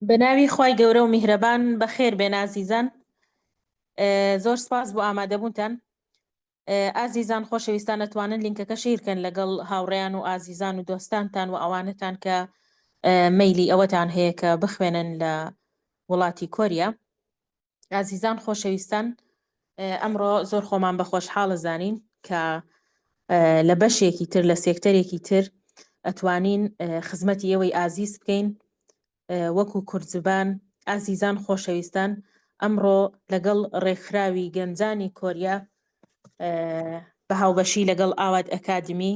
بەناوی خوای گەورە و میهرەبان بەخێر بێن ئازیزان زۆر سپاس بۆ ئامادەبوونتان ئازیزان خۆشەویستان ئەتوانن لینکەکە share کەن لەگەڵ هاوڕێیان و ئازیزان و دۆستانتان و ئەوانەتان کە مەیلی ئەوەتان هەیە کە بخوێنن لە وڵاتی کۆریا ئازیزان خۆشەویستان ئەمڕۆ زۆر خۆمان بە خۆشحاڵە زانین کە لە بەشێکی تر لە سێکتەرێکی تر ئەتوانین خزمەتی ئێوەی ئازیز بکەین وەکو کوردزبان ئازیزان خۆشەویستان ئەمڕۆ لەگەڵ ڕێکخراوی گەنجانی کۆریا بە هاوبەشی لەگەڵ ئاوات ئەکادمی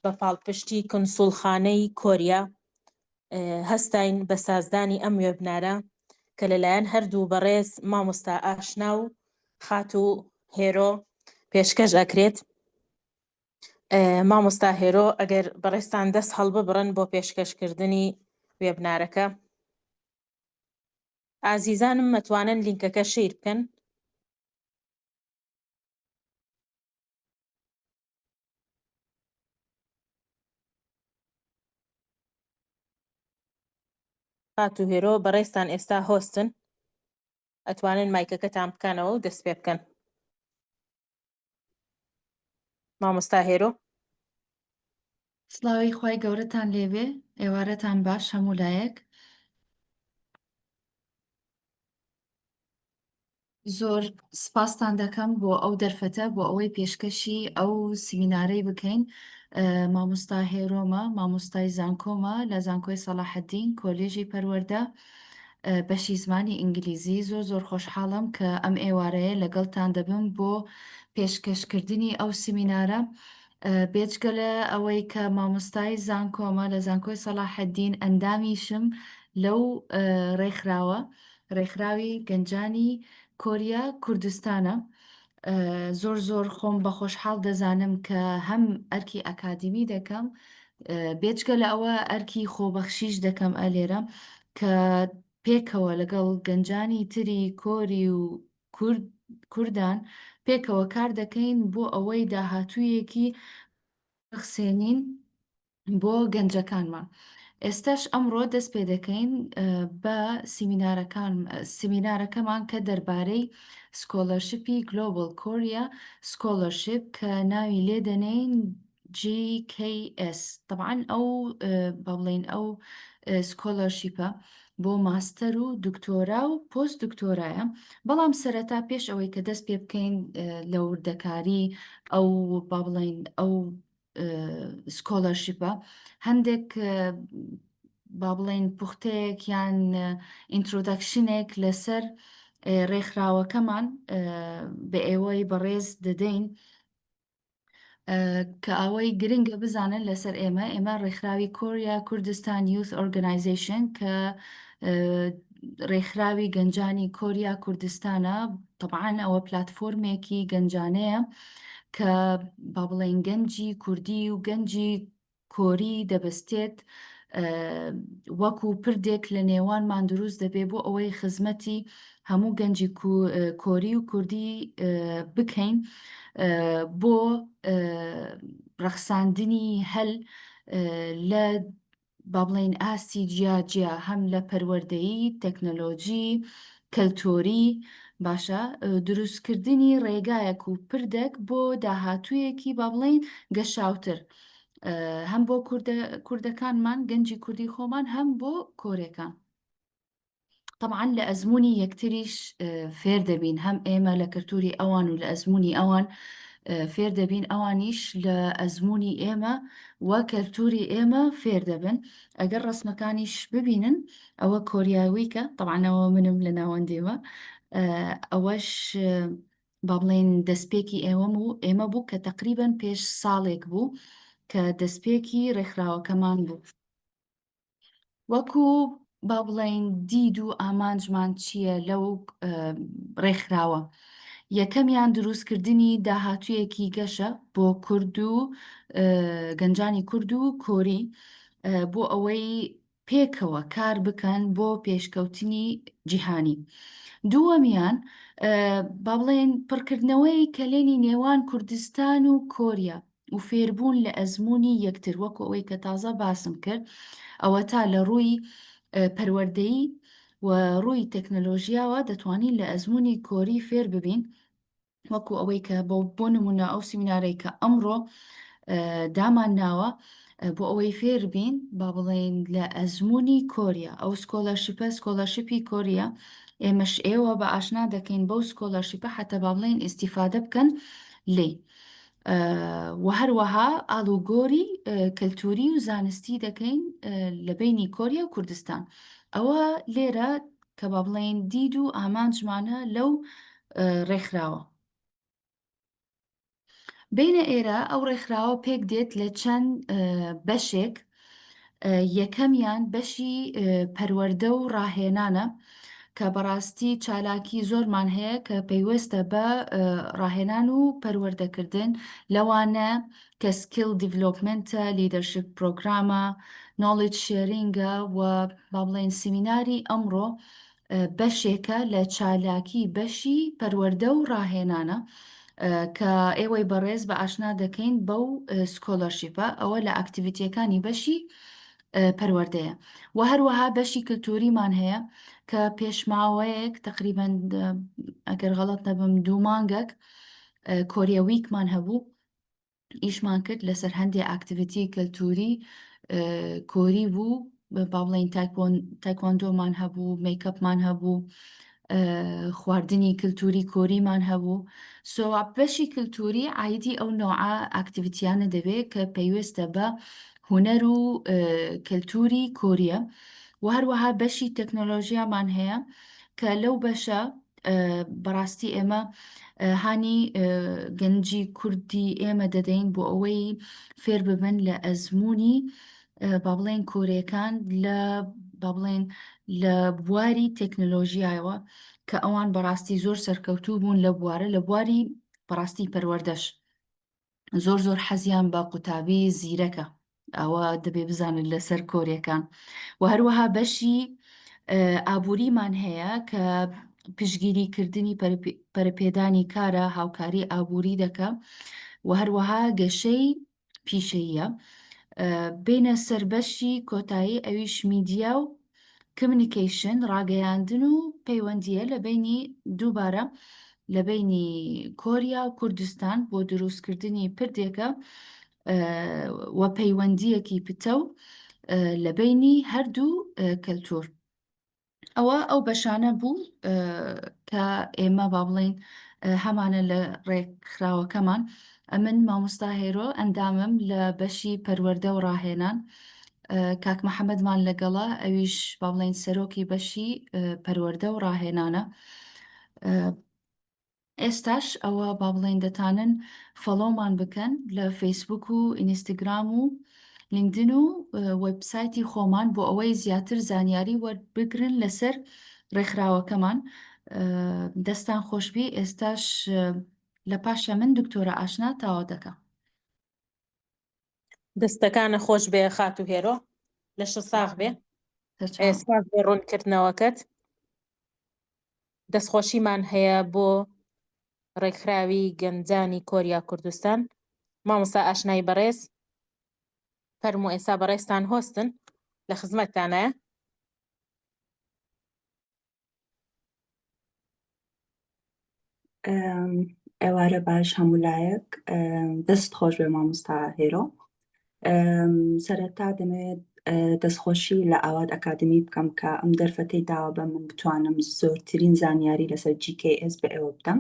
بە پاڵپشتی کنسوڵخانەی کۆریا هەستاین بە سازدانی ئەم webinar ە کە لەلایەن هەردوو بەڕێز مامۆستا ئاشنا و خاتوو هێرۆ پێشکەش ئەکرێت. مامۆستا هێرۆ ئەگەر بەڕێزتان دەست هەڵببڕن بۆ پێشکەشکردنی webinar ەکە. ئازیزانم مەتوانن لینکەکە share بکەن. خاتوو هێرۆ بەڕێزتان ئێستا host ن ئەتوانن مایکەکەتان بکەنەوە و دەست پێ بکەن. مامۆستا هێرۆ. سڵاوی خوای گەورەتان لێبێ ئێوارەتان باش هەموو لایەک. زۆر سپاستان دەکەم بۆ ئەو دەرفەتە بۆ ئەوەی پێشکەشی ئەو سیمینارەی بکەین. مامۆستا هێرۆمە، مامۆستای زانکۆمە لە زانکۆی سەڵاحەدین، کۆلێژی پەروەردە، بەشی زمانی ئینگلیزی. زۆر زۆر خۆشحاڵم کە ئەم ئێوارەیە لەگەڵتان دەبم بۆ پێشکەشکردنی ئەو سیمینارە. بێجگە لە ئەوەی کە مامۆستای زانکۆمە لە زانکۆی سەڵاحەدین، ئەندامیشم لەو ڕێکخراوە. ڕێکخراوی گەنجانی کۆریا کوردستانە. زۆر زۆر خۆم بە خۆشحاڵ دەزانم کە هەم ئەرکی ئەکادیمی دەکەم بێجگە لە ئەوە ئەرکی خۆبەخشیش دەکەم ئەلێرە کە پێکەوە لەگەڵ گەنجانی تری کۆری و کورد کوردان پێکەوە کار دەکەین بۆ ئەوەی داهاتوویەکی بخسێنین بۆ گەنجەکانمان. ئێستاش ئەمڕۆ دەست پێ دەکەین بە سیمینارەکان سیمینارەکەمان کە دەربارەی scholarship ی Global Korea Scholarship کە ناوی لێ دەنێین GKS تەبعەن ئەو با بڵێین ئەو scholarship ە بۆ ماستەر و دکتۆرا و پۆست دکتۆرایە بەڵام سەرەتا پێش ئەوەی کە دەست پێ بکەین لە وردەکاری ئەو با بڵێین ئەو scholarship ە هەندێک با بڵێین پوختەیەک یان introduction ێک لەسەر ڕێکخراوەکەمان بە ئێوەی بەڕێز دەدەین کە ئەوەی گرنگە بزانن لەسەر ئێمە ئێمە ڕێکخراوی کۆریا کوردستان Youth Organization کە ڕێکخراوی گەنجانی کۆریا کوردستانە تەبعەن ئەوە پلاتفۆرمێکی گەنجانەیە کە با بڵێین گەنجی کوردی و گەنجی کۆری دەبەستێت وەکو پردێک لە نێوانمان دروست دەبێ بۆ ئەوەی خزمەتی هەموو گەنجی کۆری و کوردی بکەین بۆ ڕەخساندنی هەل لە با بڵێین ئاستی جیا جیا هەم لە پەروەردەیی، تەکنەلۆجی، کەلتۆری، باشە دروستکردنی ڕێگایەک و پردێک بۆ داهاتوویەکی با بڵێین گەشاوتر هەم بۆ کوردە کوردەکانمان گەنجی کوردی خۆمان هەم بۆ کۆرێکان. تەبعەن لە ئەزموونی یەکتریش فێر دەبین هەم ئێمە لە کەلتوری ئەوان و لە ئەزموونی ئەوان فێر دەبین ئەوانیش لە ئەزموونی ئێمە و کەلتوری ئێمە فێر دەبن ئەگەر ڕسمەکانیش ببینن ئەوە Korea Week ە تەبعەن ئەوە منم لە ناوەندێمە ئەوەش با بڵێین دەستپێکی ئێوەم و ئێمە بوو کە تقریبان پێش ساڵێک بوو کە دەستپێکی ڕێکخراوەکەمان بوو. وەکو با بڵێین دید و ئامانجمان چییە لەو ڕێکخراوە؟ یەکەمیان دروستکردنی داهاتوویەکی گەشە بۆ کورد و گەنجانی کورد و کۆری بۆ ئەوەی پێکەوە کار بکەن بۆ پێشکەوتنی جیهانی. دووەمیان با بڵێن پڕکردنەوەی کەلێنی نێوان کوردستان و کۆریا و فێربوون لە ئەزموونی یەکتر وەکو ئەوەی کە تازە باسم کرد ئەوەتا لە ڕووی. پەروەردەیی و ڕووی تەکنەلۆژیاوە دەتوانین لە ئەزموونی کۆری فێر ببین وەکو ئەوەی کە بۆ بۆ نمونە ئەو سیمینارەی کە ئەمڕۆ دامان ناوە بۆ ئەوەی فێر بین با بڵێین لە ئەزمموی کۆریا ئەو scholarship ە scholarship ی کۆریا ئێمەش ئێوە بە ئاشنا دەکەین بەو scholarship ە حتا با بڵێین ئیسیفادە بکەن لێی و هەروەها ئاڵوگۆری کەلتوری و زانستی دەکەین لە بینی کۆریا و کوردستان ئەوە لێرە کە با بڵێین دید و ئامانجمانە لەو ڕێکخراوە. بینە ئێرە ئەو ڕێکخراوە پێک دێت لە چەند بەشێک یەکەمیان بەشی پەروەردە و ڕاهێنانە کە بەڕاستی چالاکی زۆرمان هەیە کە پەیوەستە بە ڕاهێنان و پەروەردەکردن لەوانە کە skill development ە، leadership program ە، knowledge sharing ە و با بڵێین سیمیناری ئەمڕۆ بەشێکە لە چالاکی بەشی پەروەردە و ڕاهێنانە کە ئێوەی بەڕێز بە ئاشنا دەکەین بەو scholarship ە ئەوە لە activity یەکانی بەشی پەروەردەیە و هەروەها بەشی کللتوریمان هەیە کە پێشماوەیەک تقریبان ئەگەر غەڵەت نەبم دوو مانگەک Korea Week مان هەبوو ئیشمان کرد لەسەر هەندێ activity کەلتوری کۆری بوو با بڵێین تایکواندۆمان هەبوو میکەپمان هەبوو خواردنی کللتوری کۆریمان هەبوو so بەشی کللتوری ئایدی ئەو نوعە activity یانە دەبێت کە پەیوەستە بە هونەر و کللتوری کۆریە و هەروەها بەشی تەکنۆلۆژیامان هەیە کە لەو بەشە بەڕاستی ئێمە هانی گەنجی کوردی ئێمە دەدەین بۆ ئەوەی فێر ببن لە ئەزمموی با بڵێن کۆرێکان لە با بڵێن لە بواری تەکنەلۆژیایەوە کە ئەوان بەڕاستی زۆر سەرکەوتوو بوون لە بوارە لە بواری بەڕاستی پەروەردەش زۆر زۆر حەزیان بە قوتابی زیرەکە ئەوە دەبێ بزانن لەسەر کۆریەکان و هەروەها بەشی ئابووریمان هەیە کە پشگیری کردنی پەرپێدانی کارە هاوکاری ئابووری دەکە و هەروەها گەشەی پیشەیە بینە سەربەشی کۆتایی ئەویش میدیا و communication، ڕاگەیاندن و پەیوەندییە لە بەینی دووبارە لە بەینی کۆریا و کوردستان بۆ دروستکردنی پردێکە و پەیوەندییەکی پتەو لە بەینی هەردوو کەلتور. ئەوە ئەو بەشانە بوو کە ئێمە با بڵێین هەمانە لە ڕێکخراوەکەمان. ئەمن مامۆستا هێرۆ ئەندامم لە بەشی پەروەردە و ڕاهێنان. کاک محەممەدمان لەگەڵە ئەویش با بڵێین سەرۆکی بەشی پەروەردە و ڕاهێنانە. ئێستاش ئەوە با بڵێین دەتانن follow مان بکەن لە فەیسبوک و ئینستاگرام و لینکدن و وێبسایتی خۆمان بۆ ئەوەی زیاتر زانیاری وەربگرن لەسەر ڕێکخراوەکەمان. دەستان خۆشبی ئێستاش لە پاشە من دکتۆرە ئاشنا تاوا دەکەم. دەستەکانە خۆش بێ خاتوو هێرۆ لەشە ساغ بێ سپاس بۆ ڕوونکردنەوەکەت. دەستخۆشیمان هەیە بۆ ڕێکخراوی گەنجانی کۆریا کوردستان مامۆستا ئاشنای بەڕێز فەرموو ئێستا بەڕێزتان host ن لە خزمەتتانە. ئێوارە باش هەموو لایەک دەست خۆش بێ مامۆستا هێرۆ سەرەتا دەمەوێت دەستخۆشی لە ئاوات ئەکادمی بکەم کە ئەم دەرفەتەی داوە بە من بتوانم زۆرترین زانیاری لەسەر GKS بە ئێوە بدەم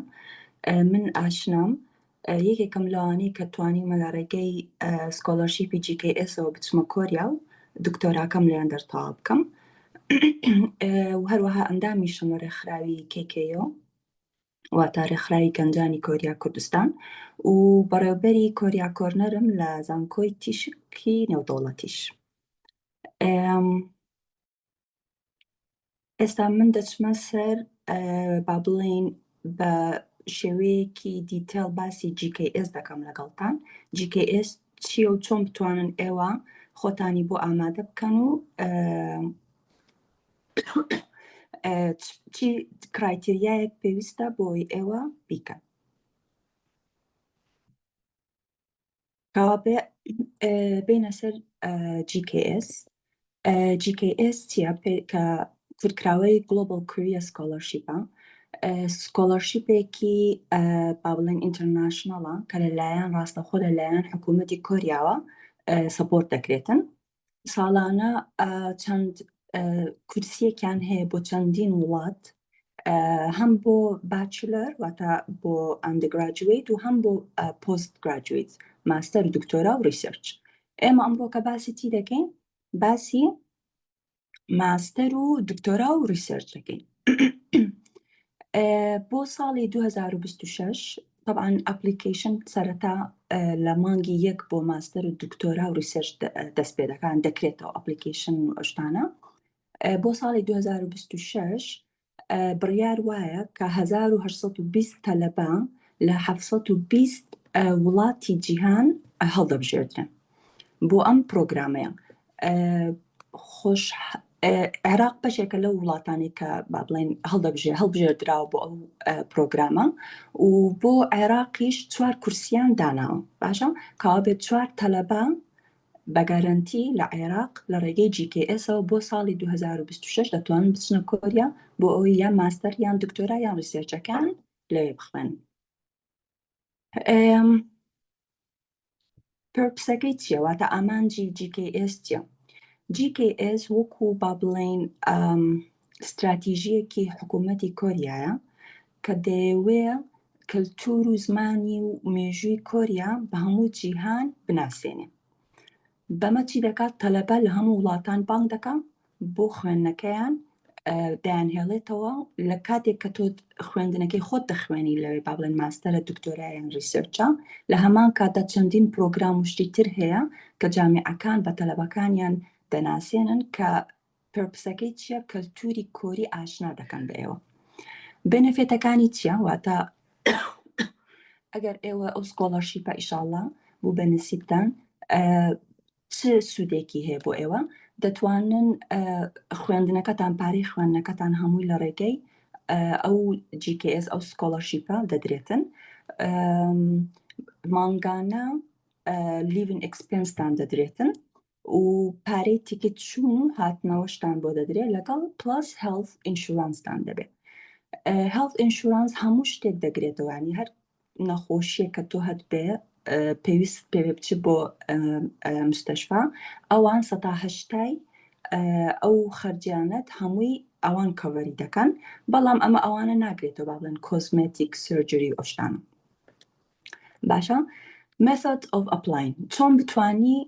من ئاشنام یەکێکم لەوانەی کە توانیومە لە ڕێگەی scholarship ی GKS ەوە بچمە کۆریا و دکتۆراکەم لێیان دەرتەوا بکەم و هەروەها ئەندامیشم لە ڕێکخراوی KKO واتە ڕێکخراوی گەنجانی کۆریا کوردستان و بەڕێوبەری Korea Corner م لە زانکۆی تیشکی نێودەوڵەتیش. ئێستا من دەچمە سەر با بڵێین بە شێوەیەکی detail باسی GKS دەکەم لەگەڵتان. GKS چییە و چۆن بتوانن ئێوە خۆتانی بۆ ئامادە بکەن و چی criteria یەک پێویستە بۆی ئێوە بیکەن. کەوابێ بینە سەر GKS. GKS چییە؟ کە کورتکراوەی Global Korea Scholarship ە، scholarship ێکی با بڵێن international ە کە لەلایەن ڕاستەخۆ لەلایەن حکوومەتی کۆریاوە support دەکرێتن. ساڵانە چەند کورسیەکیان هەیە بۆ چەندین وڵات هەم بۆ bachelor واتە بۆ undergraduate و هەم بۆ postgraduate master و دکتۆرا و research. ئێمە ئەمڕۆ کە باسی چی دەکەین؟ باسی ماستەر و دکتۆرا و research دەکەین. بۆ ساڵی 2026 طبعا application سەرەتا لە مانگی یەک بۆ ماستەر و دکتۆرا و research دەست پێ دەکان دەکرێتەوە application و ئەشتانە. بۆ ساڵی 2026 بڕیار وایە کە 1820 تەلەبە لە 720 وڵاتی جیهان هەڵدەبژێردرێن بۆ ئەم پرۆگرامەیە. خۆش عێراق بەشێکە لەو وڵاتانەی کە با بڵێن هەڵدەبژێ هەڵبژێردراوە بۆ ئەو پرۆگرامە و بۆ عێراقیش چوار کورسیان داناوە. باشە کەوابێت چوار تەلەبە بە گەرەنتی لە عێراق لە ڕێگەی GKS ەوە بۆ ساڵی 2026 دەتوانن بچنە کۆریا بۆ ئەوەی یان ماستەر یان دکتۆرا یان research ەکان لەوێ بخوێنن. purpose ەکەی چییە؟ واتە ئامانجی GKS چییە؟ GKS وەکو با بڵێین ستراتیژیەکی حکوومەتی کۆریایە کە دەیەوێ کەلتور و زمانی و مێژووی کۆریا بە هەموو جیهان بناسێنێ. بەمە چی دەکات؟ تەلەبە لە هەموو وڵاتان بانگ دەکا بۆ خوێندنەکەیان، دەیانهێڵێتەوە لە کاتێک کە تۆ خوێندنەکەی خۆت دەخوێنی لەوێ، با بڵێن ماستەرە، دکتۆرا یان research ە، لە هەمان کاتدا چەندین پرۆگرام و شتی تر هەیە کە جامیعەکان بە تەلەبەکانیان دەناسێنن کە purpose ەکەی چییە؟ کەلتوری کۆری ئاشنا دەکەن بە ئێوە. benefit ەکانی چییە؟ واتە ئەگەر ئێوە ئەو scholarship ە ئیشاڵڵا بوو بە نسیبتان چ سوودێکی هەیە بۆ ئێوە؟ دەتوانن خوێندنەکەتان پارەی خوێندنەکەتان هەمووی لە ڕێگەی ئەو GKS ئەو scholarship ە دەدرێتن. مانگانە living expense تان دەدرێتن و پارەی تیکت چوون و هاتنەوەشتان بۆ دەدرێت لەگەڵ plus health insurance تان دەبێت. health insurance هەموو شتێک دەگرێتەوە، ینی هەر نەخۆشیە کە تۆ هەت بێ پێویست پێ بچ بۆ مستەشفا ئەوان سەتا هەشتای ئەو خەرجیانەت هەمووی ئەوان cover ی دەکەن، بەڵام ئەمە ئەوانە ناگرێتەوە با بڵێن cosmetic surgery و ئەو شتانە. باشە method of applying چۆن بتانی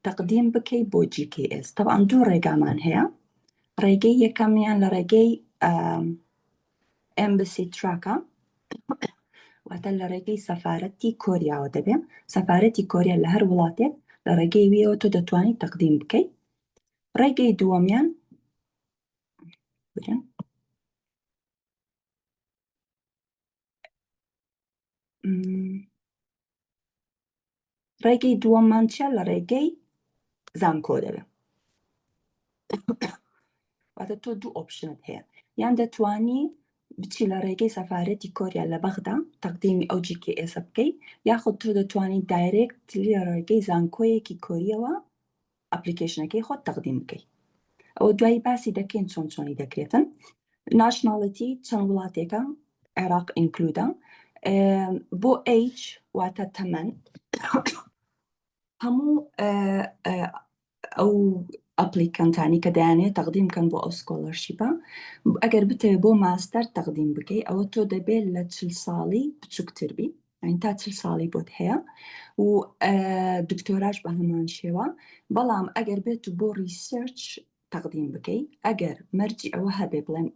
تەقدیم بکەی بۆ GKS؟ طبعا دوو ڕێگامان هەیە. ڕێگەی یەکەمیان لە ڕێگەی embassy track ە، واتە لە ڕێگەی سەفارەتی کۆریاوە دەبێ. سەفارەتی کۆریا لە هەر وڵاتێک لە ڕێگەی ویەوە تۆ دەتوانیت تەقدیم بکەیت. ڕێگەی دووەمیان ڕێگەی دووەممان چیە؟ لە ڕێگەی زانکۆ دەبێ. واتە تۆ دوو option ت هەیە، یان دەتوانی بچی لە ڕێگەی سەفارەتی کۆریا لە بەغدا تەقدیمی ئەو GKS ە بکەی، یاخود تۆ دەتوانی direct لە ڕێگەی زانکۆیەکی کۆریەوە application ەکەی خۆت تەقدیم بکەی. ئەوە دوایی باسی دەکەین چۆن چۆنی دەکرێتن. nationality چەند وڵاتێکە، عێراق include ە. بۆ ئەیج واتە تەمەن، هەموو ئەو applicant انی کە دەیانەوێت تەقدیم بکەن بۆ ئەو scholarship ە، ئەگەر بتەوێت بۆ ماستەر تەقدیم بکەی ئەوە تۆ دەبێت لە 40 ساڵی بچووکتر بی، یعنی تا 40 ساڵی بۆت هەیە و دکتۆراش بە هەمان شێوە. بەڵام ئەگەر بێت و بۆ research تەقدیم بکەی، ئەگەر مەرجی ئەوە هەبێ بڵێن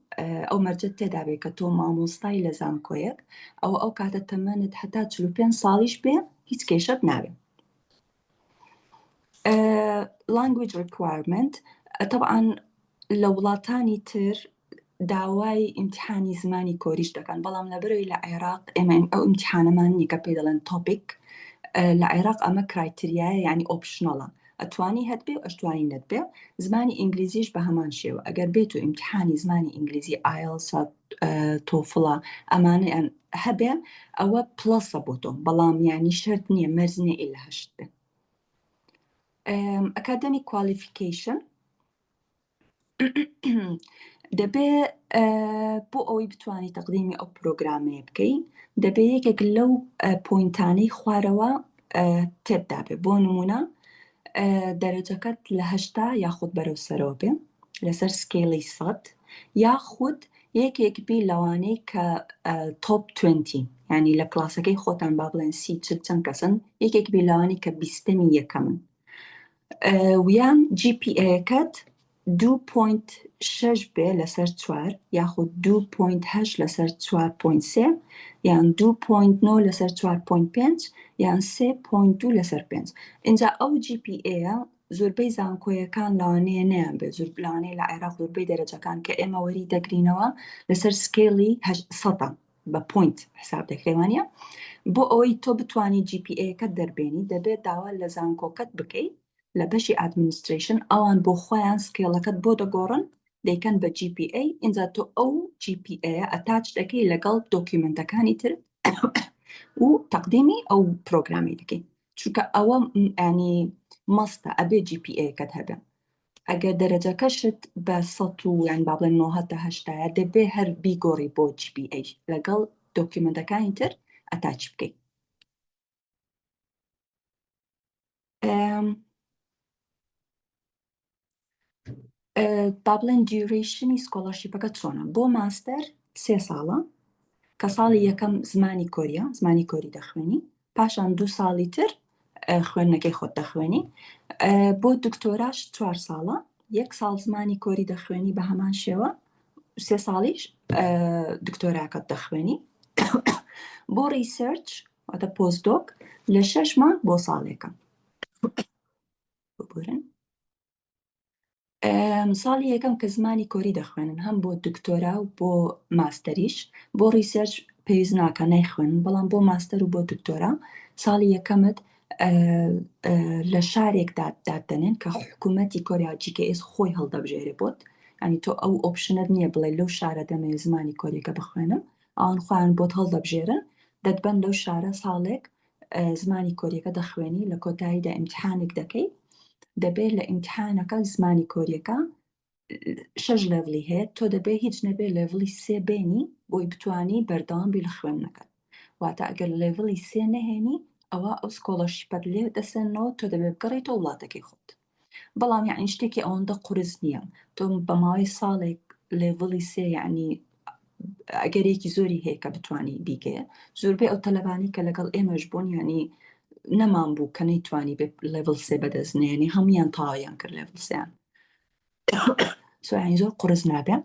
ئەو مەرجەت تێدا بێ کە تۆ مامۆستای لە زانکۆیەک، ئەوە ئەو کاتە تەمەنت هەتا 45 ساڵیش بێ هیچ کێشەت نابێ. Language requirement طبعا لە وڵاتانی تر داوای ئیمتحانی زمانی کۆریش دەکەن، بەڵام لەبەرەوەی لە عێراق ئێمە ئەو ئیمتحانەمان نییە کە پێی دەڵێن TOPIK، لە عێراق ئەمە criteria یە، یعنی optional ە، ئەتوانی هەت بێ و ئەشتوانی نەت بێ. زمانی ئینگلیزیش بە هەمان شێوە، ئەگەر بێت و ئیمتحانی زمانی ئینگلیزی IELTS ە TOEFL ە ئەمانەیان هەبێ ئەوە plus ە بۆ تۆ، بەڵام یعنی شەرت نییە، مەرج نییە ئیلا هەشت بێ. Academic qualification دەبێ بۆ ئەوەی بتوانی تەقدیمی ئەو پرۆگرامەیە بکەی دەبێ یەکێک لەو point انەی خوارەوە تێبدا بێ بۆ نمونە دەرەجەکەت لە 80 یاخود بەرەو سەرەوە بێ لەسەر scale ی 100 یاخود یەکێک بی لەوانەی کە top 20 ینی لە کلاسەکەی خۆتان با بڵێن سی چل چەند کەسن یەکێک بی لەوانەی کە بیستەمی یەکەمن ویان GPA ەکەت 2.6 بێ لەسەر 4 یاخود 2.8 لەسەر 4.3 یان 2.9 لەسەر 4.5 یان 3.2 لەسەر 5 اینجا ئەو GPA زۆربەی زانکۆیەکان لەوانەیە نەیان بێ زۆر لەوانەیە لە عێراق زۆربەی دەرەجەکان کە ئێمە وەری دەگرینەوە لەسەر scale ی سەدە بە point حساب دەکرێ وانە بۆ ئەوەی تۆ بتانی GPA ەکەت دەربێنی دەبێت داوا لە زانکۆکەت بکەیت لە بەشی administration ئەوان بۆ خۆیان scale ەکەت بۆ دەگۆڕن دەیکەن بە GPA ئینجا تۆ ئەو GPA attach دەکەی لەگەڵ document ەکانی تر و تەقدیمی ئەو پرۆگرامی دەکەی چونکە ئەوە ینی must ە ئەبێ GPA ەکەت هەبێ ئەگەر دەرەجەکەشت بە سە و یان با بڵێن 90 تا هەشتایە دەبێ هەر بیگۆڕی بۆ GPA لەگەڵ document ەکانی تر attach بکەیت. با بڵێن duration ی scholarship ەکە چۆنە بۆ ماستەر سێ ساڵە کە ساڵی یەکەم زمانی کۆریا زمانی کۆری دەخوێنی پاشان دوو ساڵی تر خوێندنەکەی خۆت دەخوێنی بۆ دکتۆراش چوار ساڵە یەک ساڵ زمانی کۆری دەخوێنی بە هەمان شێوە سێ ساڵیش دکتۆراکەت دەخوێنی بۆ research واتە postdoc لە شەش مانگ بۆ ساڵێکە ببورن ساڵی یەکەم کە زمانی کۆری دەخوێنن هەم بۆ دکتۆرا و بۆ ماستەریش بۆ research پێویست ناکە نایخوێنن بەڵام بۆ ماستەر و بۆ دکتۆرا ساڵی یەکەمت لە شارێکدا دادەنێن کە حکوومەتی کۆریا GKS خۆی هەڵدەبژێرێ بۆت ینی تۆ ئەو option ەت نییە بڵێ لەو شارە دەمەوێت زمانی کۆریەکە بخوێنم ئەوان خۆیان بۆت هەڵدەبژێرن دەتبەن لەو شارە ساڵێک زمانی کۆریەکە دەخوێنی لە کۆتاییدا ئیمتحانێک دەکەی دەبێت لە ئیمتحانەکە زمانی کۆریەکە شەش level ی هەیە تۆ دەبێت هیچ نەبێ level ی سێ بێنی بۆی بتانی بەردەوام بی لە خوێندنەکە واتە ئەگەر level ی سێ نەهێنی ئەوە ئەو scholarship ەت لێ دەسێنەوە تۆ دەبێت بگەڕێیتەوە وڵاتەکەی خۆت بەڵام یعنی شتێکی ئەوەندە قورس نییە تۆ بە ماوەی ساڵێک level ی سێ یعنی ئەگەرێکی زۆری هەیە کە بتانی بیگەیە زۆربەی ئەو تەلەبانی کە لەگەڵ ئێمەش بوون یعنی نەمان بوو کە نەیتوانی بێ level سێ بەدەست نێنی هەمویان تەواویان کرد level سیان سویانی زۆر قورس نابێ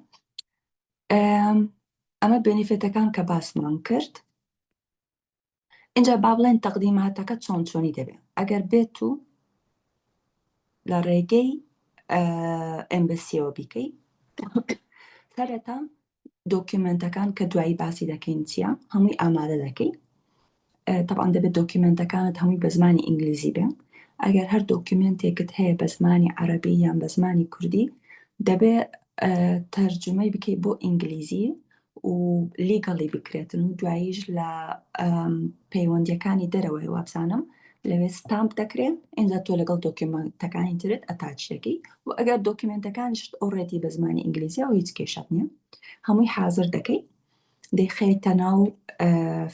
ئەمە benefit ەکان کە باسمان کرد ئینجا با بڵێن تەقدیماتەکە چۆن چۆنی دەبێ ئەگەر بێت و لە ڕێگەی embassy یەوە بیکەی سەرەتا document ەکان کە دوایی باسی دەکەین چییە هەمووی ئامادە دەکەی طبعا دەبێت document ەکانت هەمووی بە زمانی ئینگلیزی بێ ئەگەر هەر document ێکت هەیە بە زمانی عەربی یان بە زمانی کوردی دەبێ تەرجومەی بکەیت بۆ ئینگلیزی و legally بکرێتن و دواییش لە پەیوەندیەکانی دەرەوەی وابزانم لەوێ stamp دەکرێن ئینجا تۆ لەگەڵ document ەکانی ترت attach دەکەی و ئەگەر document ەکانیشت already بە زمانی ئینگلیزیە و هیچ کێشەت نییە هەمووی حاضر دەکەی دەیخەیتە ناو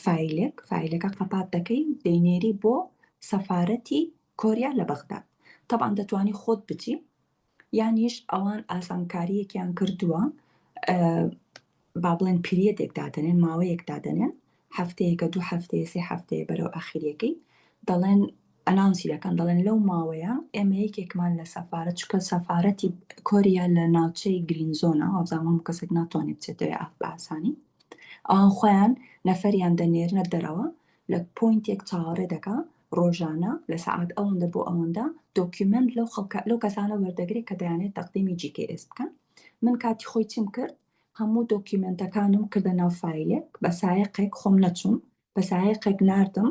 file ێک file ەکە قەپات دەکەی دەینێری بۆ سەفارەتی کۆریا لە بەغداد تەبان دەتوانی خۆت بچی یانیش ئەوان ئاسانکارییەکیان کردووە با بڵێن period ێک دادەنێن ماوەیەک دادەنێن هەفتەیەکە دوو هەفتەیە سێ هەفتەیە بەرەو ئاخیریەکەی دەڵێن announce ی دەکەن دەڵێن لەو ماوەیە ئێمە یەکێکمان لە سەفارەت چونکە سەفارەتی کۆریا لە ناوچەی green zone ە وابزانم هەموو کەسێک ناتوانێت بچێتەوە بە ئاسانی ئەوان خۆیان نەفەریان دەنێرنە دەرەوە لە point ێک چاوەڕێ دەکا ڕۆژانە لە سەعات ئەوەندە بۆ ئەوەندە document لەو خەڵکە لەو کەسانە وەردەگرێت کە دەیانێت تەقدیمی GKS بکەن من کاتی خۆی چیم کرد هەموو document ەکانم کردە ناو file ێک بە سایەقێک خۆم نەچووم بە سایەقێک ناردم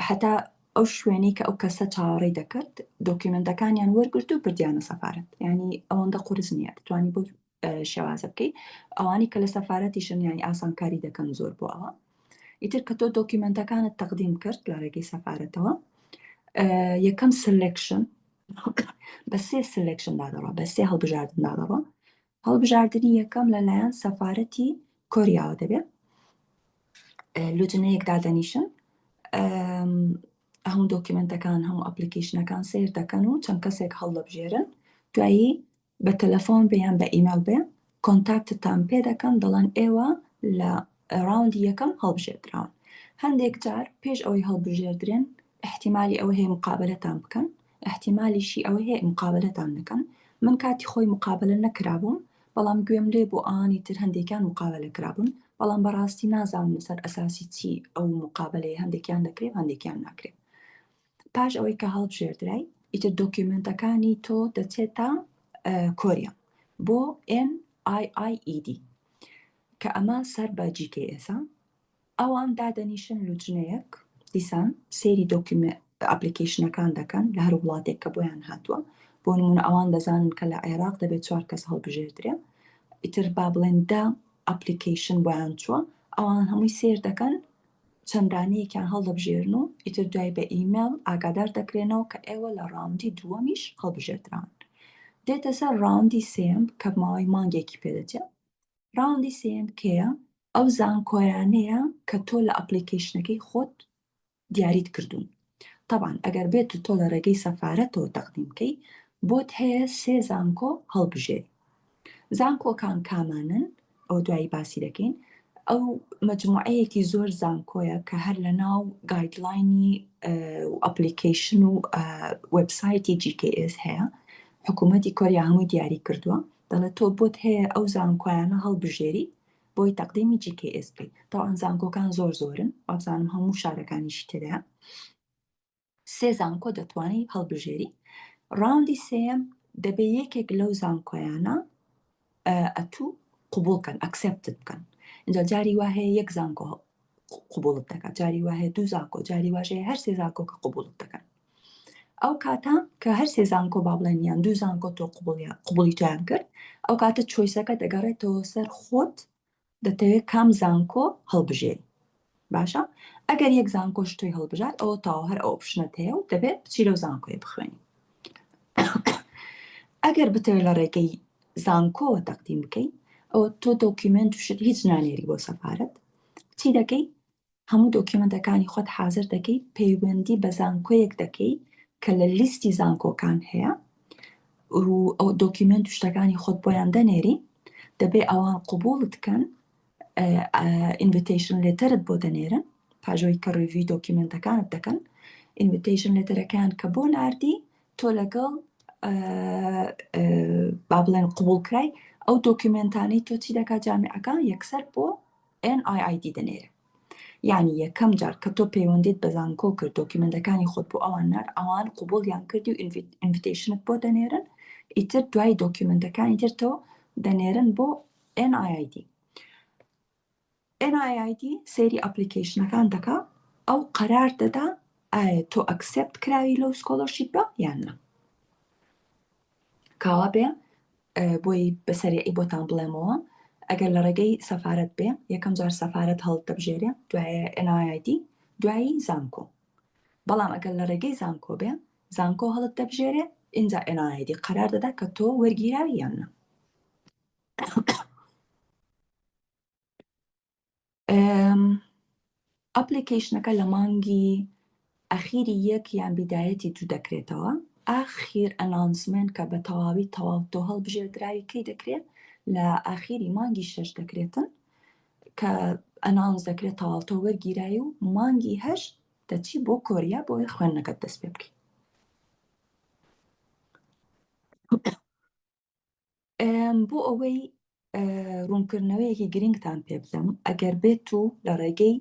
هەتا ئەو شوێنەی کە ئەو کەسە چاوەڕێی دەکرد document ەکانیان وەرگرت و بردیانە سەفارەت یعنی ئەوەندە قورس نییە دەتوانی بۆ شێوازە بکەی ئەوانی کە لە سەفارەتیشن یانی ئاسانکاری دەکەن زۆر بۆ ئەوە ئیتر کە تۆ document ەکانت تەقدیم کرد لە ڕێگەی سەفارەتەوە یەکەم selection. بە سێ selection دادەڕا بە سێ هەڵبژاردن دادەڕا هەڵبژاردنی یەکەم لەلایەن سەفارەتی کۆریاوە دەبێت لوجنەیەک دادەنیشن هەموو document ەکان هەموو application ەکان سیر دەکەن و چەند کەسێک هەڵدەبژێرن دوایی بە تەلەفۆن بێ یان بە ئیمێڵ بێ contact تان پێ دەکەن دەڵێن ئێوە لە round ی یەکەم هەڵبژێردراون. هەندێک جار پێش ئەوەی هەڵبژێردرێن ئیحتیمالی ئەوە هەیە مقابەلەتان بکەن، ئیحتیمالیشی ئەوە هەیە مقابەلەتان نەکەن. من کاتی خۆی مقابەلە نەکرابووم، بەڵام گوێم لێ بوو ئەوانی تر هەندێکیان مقابەلە کرابوون، بەڵام بەڕاستی نازانم لەسەر ئەساسی چی ئەو مقابەلەیە هەندێکیان دەکرێ و هەندێکیان ناکرێ. پاش ئەوەی کە هەڵبژێردرای ئیتر document ەکانی تۆ دەچێتە کۆریا بۆ NIIED کە ئەمە سەر بە GKS ە ئەوان دادەنیشن لوجنەیەک دیسان سەیری document application ەکان دەکەن لە هەر وڵاتێک کە بۆیان هاتووە بۆ نمونە ئەوان دەزانن کە لە عێراق دەبێت چوار کەس هەڵبژێردرێ ئیتر با بڵێن دە application بۆیان چووە ئەوان هەمووی سێر دەکەن چەند دانەیەکیان هەڵدەبژێرن و ئیتر دوای بە ئیمێڵ ئاگادار دەکرێنەوە کە ئێوە لە round ی دووەمیش هەڵبژێردراون. دێتە سەر round ی سێیەم کە ماوەی مانگێکی پێدەچێت. round ی سێیەم کێیە؟ ئەو زانکۆیانەیە کە تۆ لە application ەکەی خۆت دیاریت کردوون. تەبعەن ئەگەر بێت و تۆ لە ڕێگەی سەفارەتەوە تەقدیم بکەی بۆت هەیە سێ زانکۆ هەڵبژێری. زانکۆکان کامانەن ئەوە دوایی باسی دەکەین ئەو مەجموعەیەکی زۆر زانکۆیە کە هەر لە ناو guideline ی و application و وێبسایتی GKS هەیە حکوومەتی کۆریا هەمووی دیاری کردووە دەڵێت تۆ بۆت هەیە ئەو زانکۆیانە هەڵبژێری بۆی تەقدیمی GKS بکەیت تاوان زانکۆکان زۆر زۆرن وابزانم هەموو شارەکانیشی تێدایە سێ زانکۆ دەتوانی هەڵبژێری round ی سێیەم دەبێ یەکێک لەو زانکۆیانە ئەتوو قوبول کەن accept ت بکەن اینجا جاری وا هەیە یەک زانکۆ قوبوڵت دەکات جاری وا هەیە دوو زانکۆ جاری واش هەیە هەر سێ زانکۆ کە قوبوڵت دەکەن ئەو کاتە کە هەر سێ زانکۆ با بڵێن یان دوو زانکۆ تۆ قوبوڵیان قوبوڵی تۆیان کرد ئەو کاتە choice ەکە دەگەڕێتەوە سەر خۆت دەتەوێت کام زانکۆ هەڵبژێری باشە ئەگەر یەک زانکۆش تۆی هەڵبژارد ئەوە تاوە هەر ئەو option ەت هەیە و دەبێت بچی لەو زانکۆیە بخوێنی ئەگەر بتەوێت لە ڕێگەی زانکۆوە تەقدیم بکەی ئەوە تۆ document و شت هیچ نانێری بۆ سەفارەت چی دەکەی هەموو document ەکانی خۆت حازر دەکەی پەیوەندی بە زانکۆیەک دەکەی کە لە لیستی زانکۆکان هەیە و ئەو document و شتەکانی خۆت بۆیان دەنێری دەبێ ئەوان قوبوڵت کەن invitation letter ت بۆ دەنێرن پاژۆی کە review document ەکانت دەکەن invitation letter ەکان کە بۆ ناردی تۆ لەگەڵ با بڵێن قوبول کرای ئەو document انەی تۆ چی دەکات جامیعەکە یەکسەر بۆ NIID دەنێرێ یانی یەکەم جار کە تۆ پەیوەندیت بە زانکۆ کرد document ەکانی خۆت بۆ ئەوان نارد ئەوان قوبوڵیان کردی و invitation ت بۆ دەنێرن ئیتر دوای document ەکانی تر تۆ دەنێرن بۆ NIID NIID سەیری application ەکان دەکا ئەو قەرار دەدا ئایا تۆ accept کراوی لەو scholarship ە یان نا کاوا بێ بۆی بە سەریعی بۆتان بڵێمەوە ئەگەر لە ڕێگەی سەفارەت بێ یەکەم جار سەفارەت هەڵتدەبژێرێ دوایە NIID دوایی زانکۆ بەڵام ئەگەر لە ڕێگەی زانکۆ بێ زانکۆ هەڵت دەبژێرێ ئینجا NIID قەرار دەدا کە تۆ وەرگیراوی یان نا. application ەکە لە مانگی ئەخیری یەک یان بیدایەتی دوو دەکرێتەوە ئاخیر announcement کە بە تەواوی تەواو تۆ هەڵبژێردراوی کەی دەکرێت لە ئاخیری مانگی شەش دەکرێتن کە announce دەکرێت تەواو تۆ وەرگیرای و مانگی هەشت دەچی بۆ کۆریا بۆی خوێندنەکەت دەست پێ بکەیت بۆ ئەوەی ڕوونکردنەوەیەکی گرنگتان پێ بدەم ئەگەر بێت و لە ڕێگەی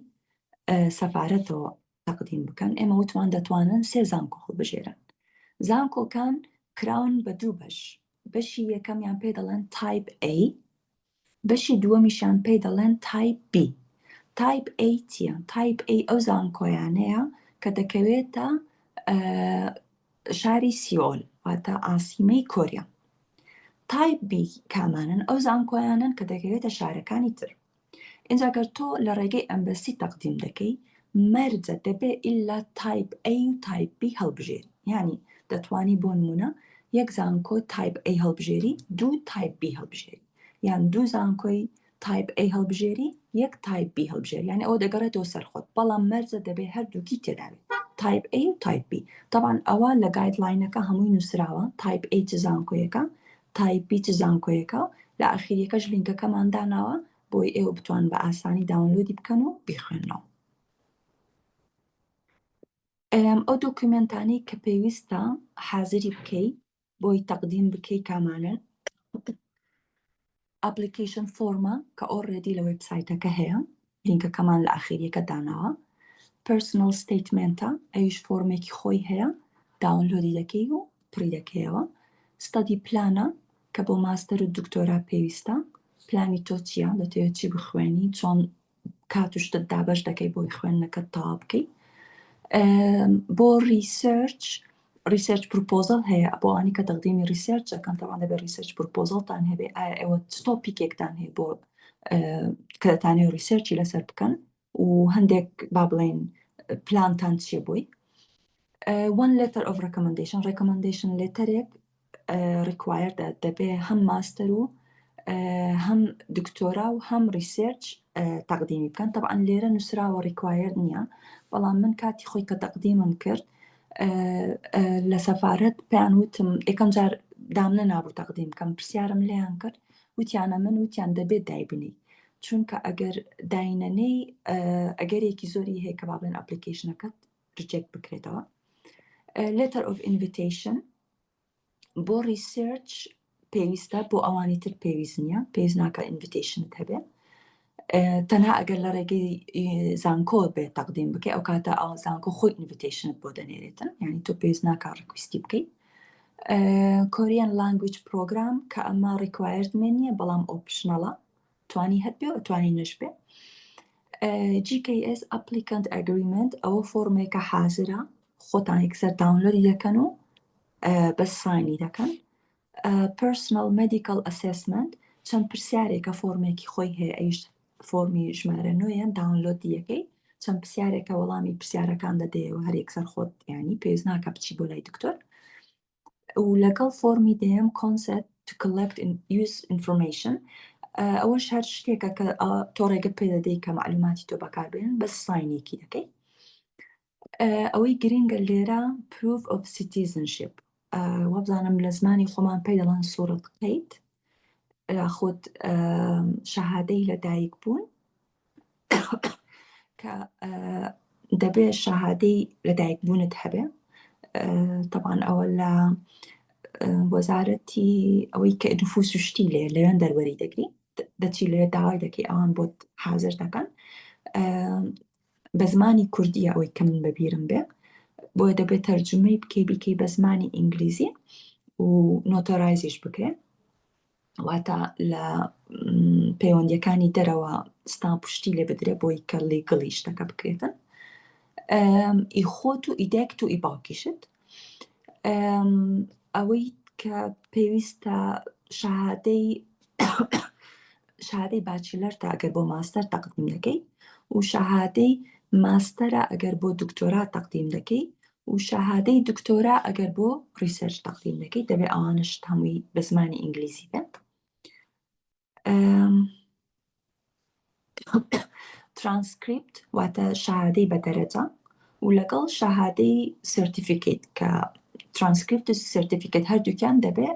سەفارەتەوە تەقدیم بکەن ئێمە وتمان دەتوانن سێ زانکۆ هەڵبژێرن زانکۆکان کراون بە دوو بەش بەشی یەکەمیان پێ دەڵێن type A بەشی دووەمیشیان پێی دەڵێن type B. Type A چییە؟ Type A ئەو زانکۆیانەیە کە دەکەوێتە شاری سیۆل واتە عاسیمەی کۆریا. Type B کامانن؟ ئەو زانکۆیانەن کە دەکەوێتە شارەکانی تر. ئینجا گەر تۆ لە ڕێگەی embassy تەقدیم دەکەی مەرجە دەبێ ئیلا type A و type B هەڵبژێری. یانی دەتوانی بۆ نمونە یەک زانکۆ type A هەڵبژێری دوو type B هەڵبژێری یان دوو زانکۆی type A هەڵبژێری یەک type B هەڵبژێری یانی ئەوە دەگەڕێتەوە سەر خۆت بەڵام مەرجە دەبێ هەردووکی تێدابێت type A و type B تەبعەن ئەوە لە guideline ەکە هەمووی نووسراوە type A چ زانکۆیەکە type B چ زانکۆیەکە لە ئاخیریەکەش لینکەکەمان داناوە بۆی ئێوە بتوان بە ئاسانی download ی بکەن و بیخوێننەوە. ئەو document انەی کە پێویستە حازری بکەی بۆی تەقدیم بکەی کامانەن؟ application form ە کە already لە وێبسایتەکە هەیە لینکەکەمان لە ئاخیریەکە داناوە personal statement ە ئەویش فۆرمێکی خۆی هەیە download ی دەکەی و پڕی دەکەیەوە study plan ە کە بۆ ماستەر و دکتۆرا پێویستە پلانی تۆ چییە دەتەوێت چی بخوێنی چۆن کات و شتت دابەش دەکەی بۆی خوێندنەکەت تەواو بکەی بۆ research research proposal هەیە بۆ ئەوانی کە تەقدیمی research دەکەن تەبعەن دەبێت research proposal تان هەبێ ئایا ئێوە چ topic ێکتان هەیە بۆ کە دەتانەوێت research ی لەسەر بکەن و هەندێک با بڵێین پلانتان چییە بۆی one letter of recommendation recommendation letter ێک required ە دەبێ هەم ماستەر و هەم دکتۆرا و هەم research تەقدیمی بکەن تەبعەن لێرە نووسراوە required نییە بەڵام من کاتی خۆی کە تەقدیمم کرد لە سەفارەت پێیان وتم یەکەم جار دامنە نابوو تەقدیم بکەم پرسیارم لێیان کرد وتیانە من وتیان دەبێت دایبنی چونکە ئەگەر داینەنەی ئەگەرێکی زۆری هەیە کە با بڵێن application ەکەت reject بکرێتەوە letter of invitation بۆ research پێویستە بۆ ئەوانی تر پێویست نییە پێویست ناکە invitation ت هەبێ تەنها ئەگەر لە ڕێگەی زانکۆ بێ تەقدیم بکەی ئەو کاتە ئەو زانکۆ خۆی invitation ت بۆ دەنێرێتن یعنی تۆ پێویست ناکە request ی بکەیت Korean language program کە ئەمە requirement نییە بەڵام optional ە توانی هەت بێ و توانی نەش بێ GKS Applicant Agreement ئەوە فۆرمێکە حازرە خۆتان یەکسەر download ی دەکەن و بەس sign ی دەکەن Personal Medical Assessment چەند پرسیارێکە فۆرمێکی خۆی هەیە ئەویش فۆرمی ژمارە نۆیە download یەکەی چەند پرسیارێکە وەڵامی پرسیارەکان دەدەیەوە هەر یەکسەر خۆت ینی پێویست ناکە بچی بۆ لای دکتۆر و لەگەڵ فۆرمی دەیەم consent to collect and use information ئەوەش هەر شتێکە کە تۆ ڕێگە پێ دەدەی کە معلوماتی تۆ بەکاربێنن بەس sign ێکی دەکەی ئەوەی گرنگە لێرە proof of citizenship وابزانم لە زمانی خۆمان پێی دەڵێن سوورەت قەید یاخود شەهادەی لەدایک بوون کە دەبێ شەهادەی لەدایک بوونت هەبێ تەبان ئەوە لە وەزارەتی ئەوەی کە نفوس و شتی لێ لەوێن دەروەری دەگری دەچی لەوێ داوای دەکەی ئەوان بۆت حاضر دەکەن بە زمانی کوردیە ئەوەی کە من بەبیرم بێ بۆیە دەبێت تەرجمەی بکەی بیکەی بە زمانی ئینگلیزی و notarize یش بکرێ واتە لە پەیوەندیەکانی دەرەوە stamp شتی لێ بدرێ بۆی کە legal ی شتەکە بکرێتن ئی خۆت و ئیدایکت و ئی باوکیشت ئەوەی کە پێویستە شەهادەی شەهادەی bachelor تە ئەگەر بۆ ماستەر تەقدیم دەکەی و شەهادەی ماستەرە ئەگەر بۆ دکتۆرا تەقدیم دەکەی و شەهادەی دکتۆرا ئەگەر بۆ research تەقدیم دەکەی دەبێت ئەوانەش هەمووی بە زمانی ئینگلیزی بێت. ترانسکریپت واتە شەهادەی بە دەرەجە و لەگەڵ شەهادەی سێرتیفیکەیت کە ترانسکریپت و سێرتیفیکەیت هەردووکیان دەبێ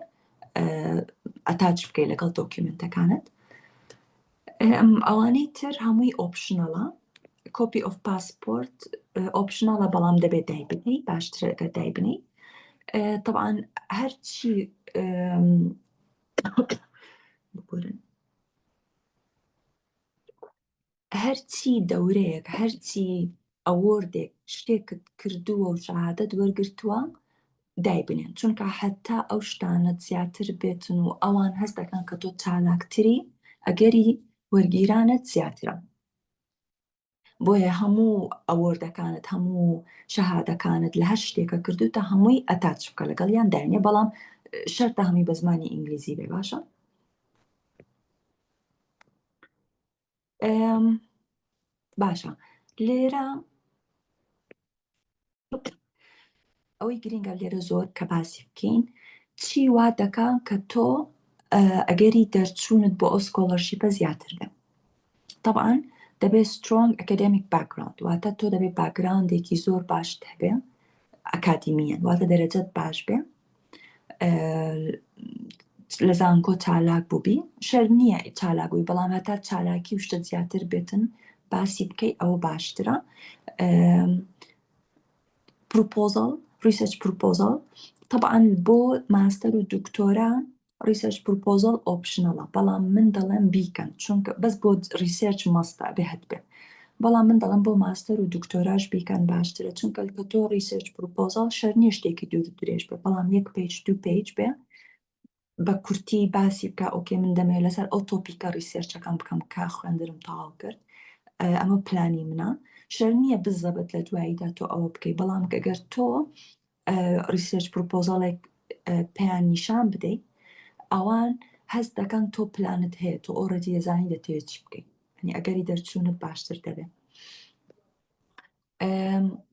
attach بکەیت لەگەڵ document ەکانت. ئەوانەی تر هەمووی optional ە copy of passport optional ە بەڵام دەبێت دایبنەی باشترە ئەگەر دایبنەی تەبعەن هەرچی ببورن هەرچی دەورەیەک هەرچی award ێک شتێکت کردووە و شەهادەت وەرگرتووە دایبنێن چونکە حتا ئەو شتانەت زیاتر بێتن و ئەوان هەست دەکەن کە تۆ چالاکتری ئەگەری وەرگیرانت زیاترە بۆیە هەموو award ەکانت هەموو شەهادەکانت لە هەر شتێکە کردوتە هەمووی attach بکە لەگەڵیان داینێ بەڵام شەرتە هەمووی بە زمانی ئینگلیزی بێ باشە باشە لێرە. ئەوەی گرنگە لێرە زۆر کە باسی بکەین چی وا دەکا کە تۆ ئەگەری دەرچوونت بۆ ئەو scholarship ە زیاتر بێ طبعا دەبێت strong academic background واتە تۆ دەبێت background ێکی زۆر باشت هەبێ ئەکادیمیەن واتە دەرەجەت باش بێ لە زانکۆ چالاک بووبی شەر نییە چالاک بووی بەڵام هەتا چالاکی و شتە زیاتر بێتن باسی بکەی ئەوە باشترە proposal research proposal طبعا بۆ ماستەر و دکتۆرا research proposal optional ە بەڵام من دەڵێم بیکەن چونکە بەس بۆ research must ە بێ هەت بێ بەڵام من دەڵێم بۆ ماستەر و دکتۆراش بیکەن باشترە چونکە کە تۆ research proposal شەر نییە شتێکی دوور درێژ بێ بەڵام یەک page دوو page بێ بە کورتی باسی بکە okay من دەمەوێت لەسەر ئەو topic ە research ەکەم بکەم کە خوێندنم تەواو کرد ئەمە پلانی منە شەر نییە بزەبت لە دواییدا تۆ ئەوە بکەی بەڵام گەر تۆ research proposal ێک پێیان نیشان بدەیت ئەوان هەست دەکەن تۆ پلانت هەیە تۆ already دەزانی دەتەوێت چی بکەیت یعنی ئەگەری دەرچوونت باشتر دەبێت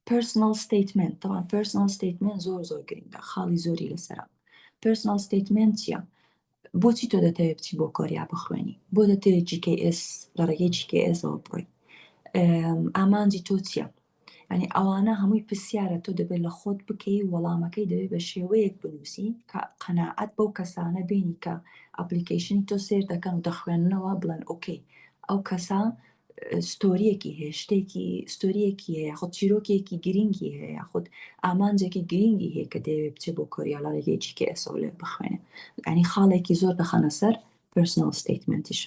personal statement طبعا personal statement زۆر زۆر گرنگە خاڵی زۆری لەسەرە personal statement چییە؟ بۆچی تۆ دەتەوێت بچی بۆ کۆریا بخوێنی بۆ دەتەوێت GKS لە ڕێگەی GKS ەوە بڕۆی ئامانجی تۆ چییە؟ یعنی ئەوانە هەمووی پرسیارە تۆ دەبێت لە خۆت بکەی وەڵامەکەی دەبێت بە شێوەیەک بنووسی کە قەناعەت بەو کەسانە بینی کە application ی تۆ سێر دەکەن و دەخوێننەوە بڵێن okay ئەو کەسە story یەکی هەیە شتێکی story یەکی هەیە یاخود چیرۆکێکی گرنگی هەیە یاخود ئامانجێکی گرنگی هەیە کە دەیەوێت بچێت بۆ کۆریا لە ڕێگەی GKS ەوە لێ بخوێنێ یعنی خاڵێکی زۆر دەخەنە سەر personal statement یش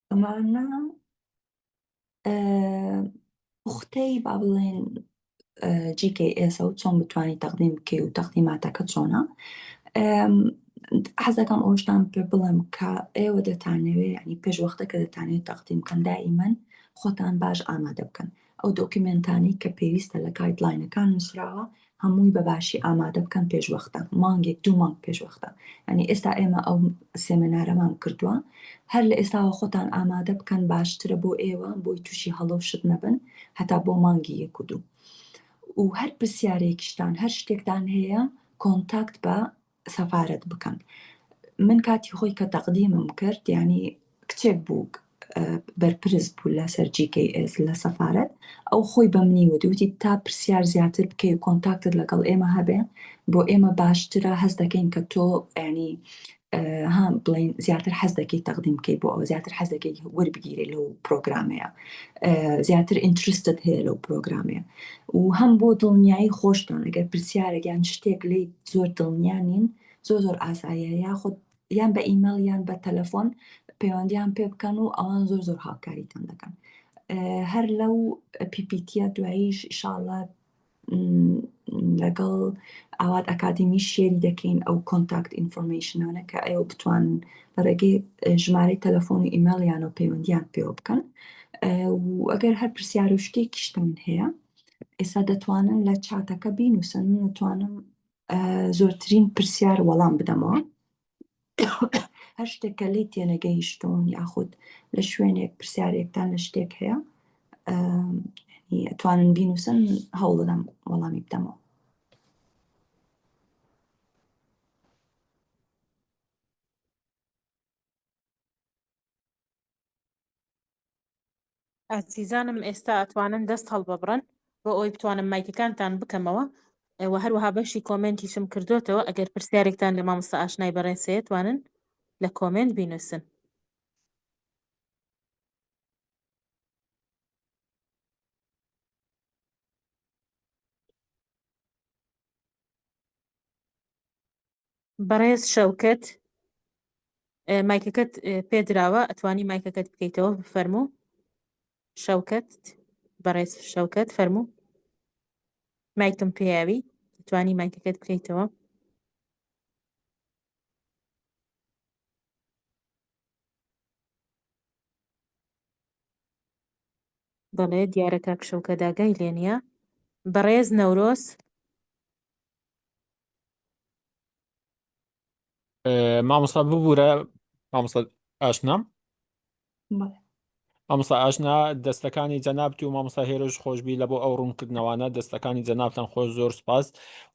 ئەمانە پوختەی با بڵێن GKS و چۆن بتوانانی تەقدیم بکەی و تەقدیماتەکە چۆنە حەزەکەم ئەوشتان پێ بڵێم کە ئێوە دەتانەوێ ینی پێش وەختە کە دەتانەوێت تەقدیم بکەن دائیمەن خۆتان باش ئامادە بکەن ئەو document انەی کە پێویستە لە guideline ەکان نووسراوە هەمووی بە باشی ئامادە بکەن پێش وەختە مانگێک دوو مانگ پێش وەختە یعنی ئێستا ئێمە ئەو سێمینارەمان کردووە هەر لە ئێستاوە خۆتان ئامادە بکەن باشترە بۆ ئێوە بۆی تووشی هەڵە و شت نەبن هەتا بۆ مانگی یەک و دوو و هەر پرسیارێکیشتان هەر شتێکتان هەیە contact بە سەفارەت بکەن من کاتی خۆی کە تەقدیمم کرد یعنی کچێک بوو بەرپرس بوو لەسەر GKS لە سەفارەت ئەو خۆی بە منی وت وتی تا پرسیار زیاتر بکەی و contact ت لەگەڵ ئێمە هەبێ بۆ ئێمە باشترە هەست دەکەین کە تۆ ینی ها بڵین زیاتر حەز دەکەی تەقدیم بکەی بۆ ئەوە زیاتر حەز دەکەی وەربگیرێ لەو پرۆگرامەیە زیاتر interest ت هەیە لەو پرۆگرامەیە و هەم بۆ دڵنیایی خۆشتان ئەگەر پرسیارێک یان شتێک لی زۆر دڵنیا نین زۆر زۆر ئاساییە یاخود یان بە ئیمێڵ یان بە تەلەفۆن پەیوەندیان پێ بکەن و ئەوان زۆر زۆر هاوکاریتان دەکەن هەر لەو PPT ە دواییش ئیشاڵە لەگەڵ ئاوات ئەکادیمی share ی دەکەین ئەو contact information انە کە ئێوە بتوان لە ڕێگەی ژمارەی تەلەفۆن و ئیمێڵیانەوە پەیوەندیان پێوە بکەن و ئەگەر هەر پرسیار و شتێکیشتان هەیە ئێستا دەتوانن لە چاتەکە بینوسن من دەتوانم زۆرترین پرسیار وەڵام بدەمەوە هەر شتێک کە لی تێنەگەیشتون یاخود لە شوێنێک پرسیارێکتان لە شتێک هەیە ئەتوانن بینوسن هەوڵدەدەم وەڵامی بدەمەوە. ئازیزانم ئێستا ئەتوانن دەست هەڵببڕن بۆ ئەوەی بتوانم مایکەکانتان بکەمەوە و هەروەها بەشی کۆمێنتیشم کردوتەوە ئەگەر پرسیارێکتان لە مامۆستا ئاشنای بەڕێز هەیە توانن لە کۆمێنت بینوسن. بەڕێز شەوکەت مایکەکەت پێدراوە ئەتوانی مایکەکەت بکەیتەوە فەرموو شەوکەت بەڕێز شەوکەت فەرموو مایکم پێیاوی ئەتوانی مایکەکەت بکەیتەوە بەڵێ دیارە کاک شەوکە داگای لێ نییە بەڕێز نەورۆز مامۆستا ببوورە مامۆستا ئاشنام. بەڵێ. مامۆستا ئاشنا دەستەکانی جەنابت و مامۆستا هێرۆش خۆشبی لە بۆ ئەو ڕوونکردنەوانە دەستەکانی جەنابتان خۆش زۆر سپاس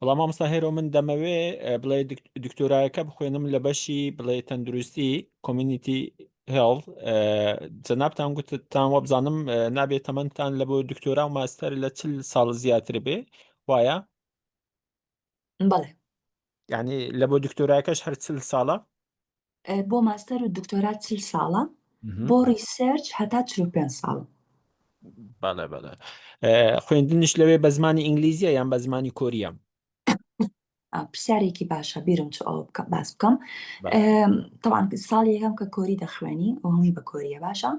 وەڵا مامۆستا هێرۆ من دەمەوێ بڵێ دکتۆرایەکە بخوێنم لە بەشی بڵێ تەندروستی community health جەنابتان گوتتان وەبزانم نابێت تەمەنتان لە بۆ دکتۆرا و ماستەر لە چل ساڵ زیاتر بێ وایە؟ بەڵێ. یعنی لە بۆ دکتۆراکەش هەر چل ساڵە؟ بۆ ماستەر و دکتۆرا چل ساڵە بۆ research هەتا 45 ساڵ. بەڵێ بەڵێ خوێندنیش لەوێ بە زمانی ئینگلیزیە یان بە زمانی کۆریە؟ پرسیارێکی باشە بیرم چ ئەوە بکە باس بکەم طبعا ساڵی یەکەم کە کۆری دەخوێنی ئەو هەمووی بە کۆریە باشە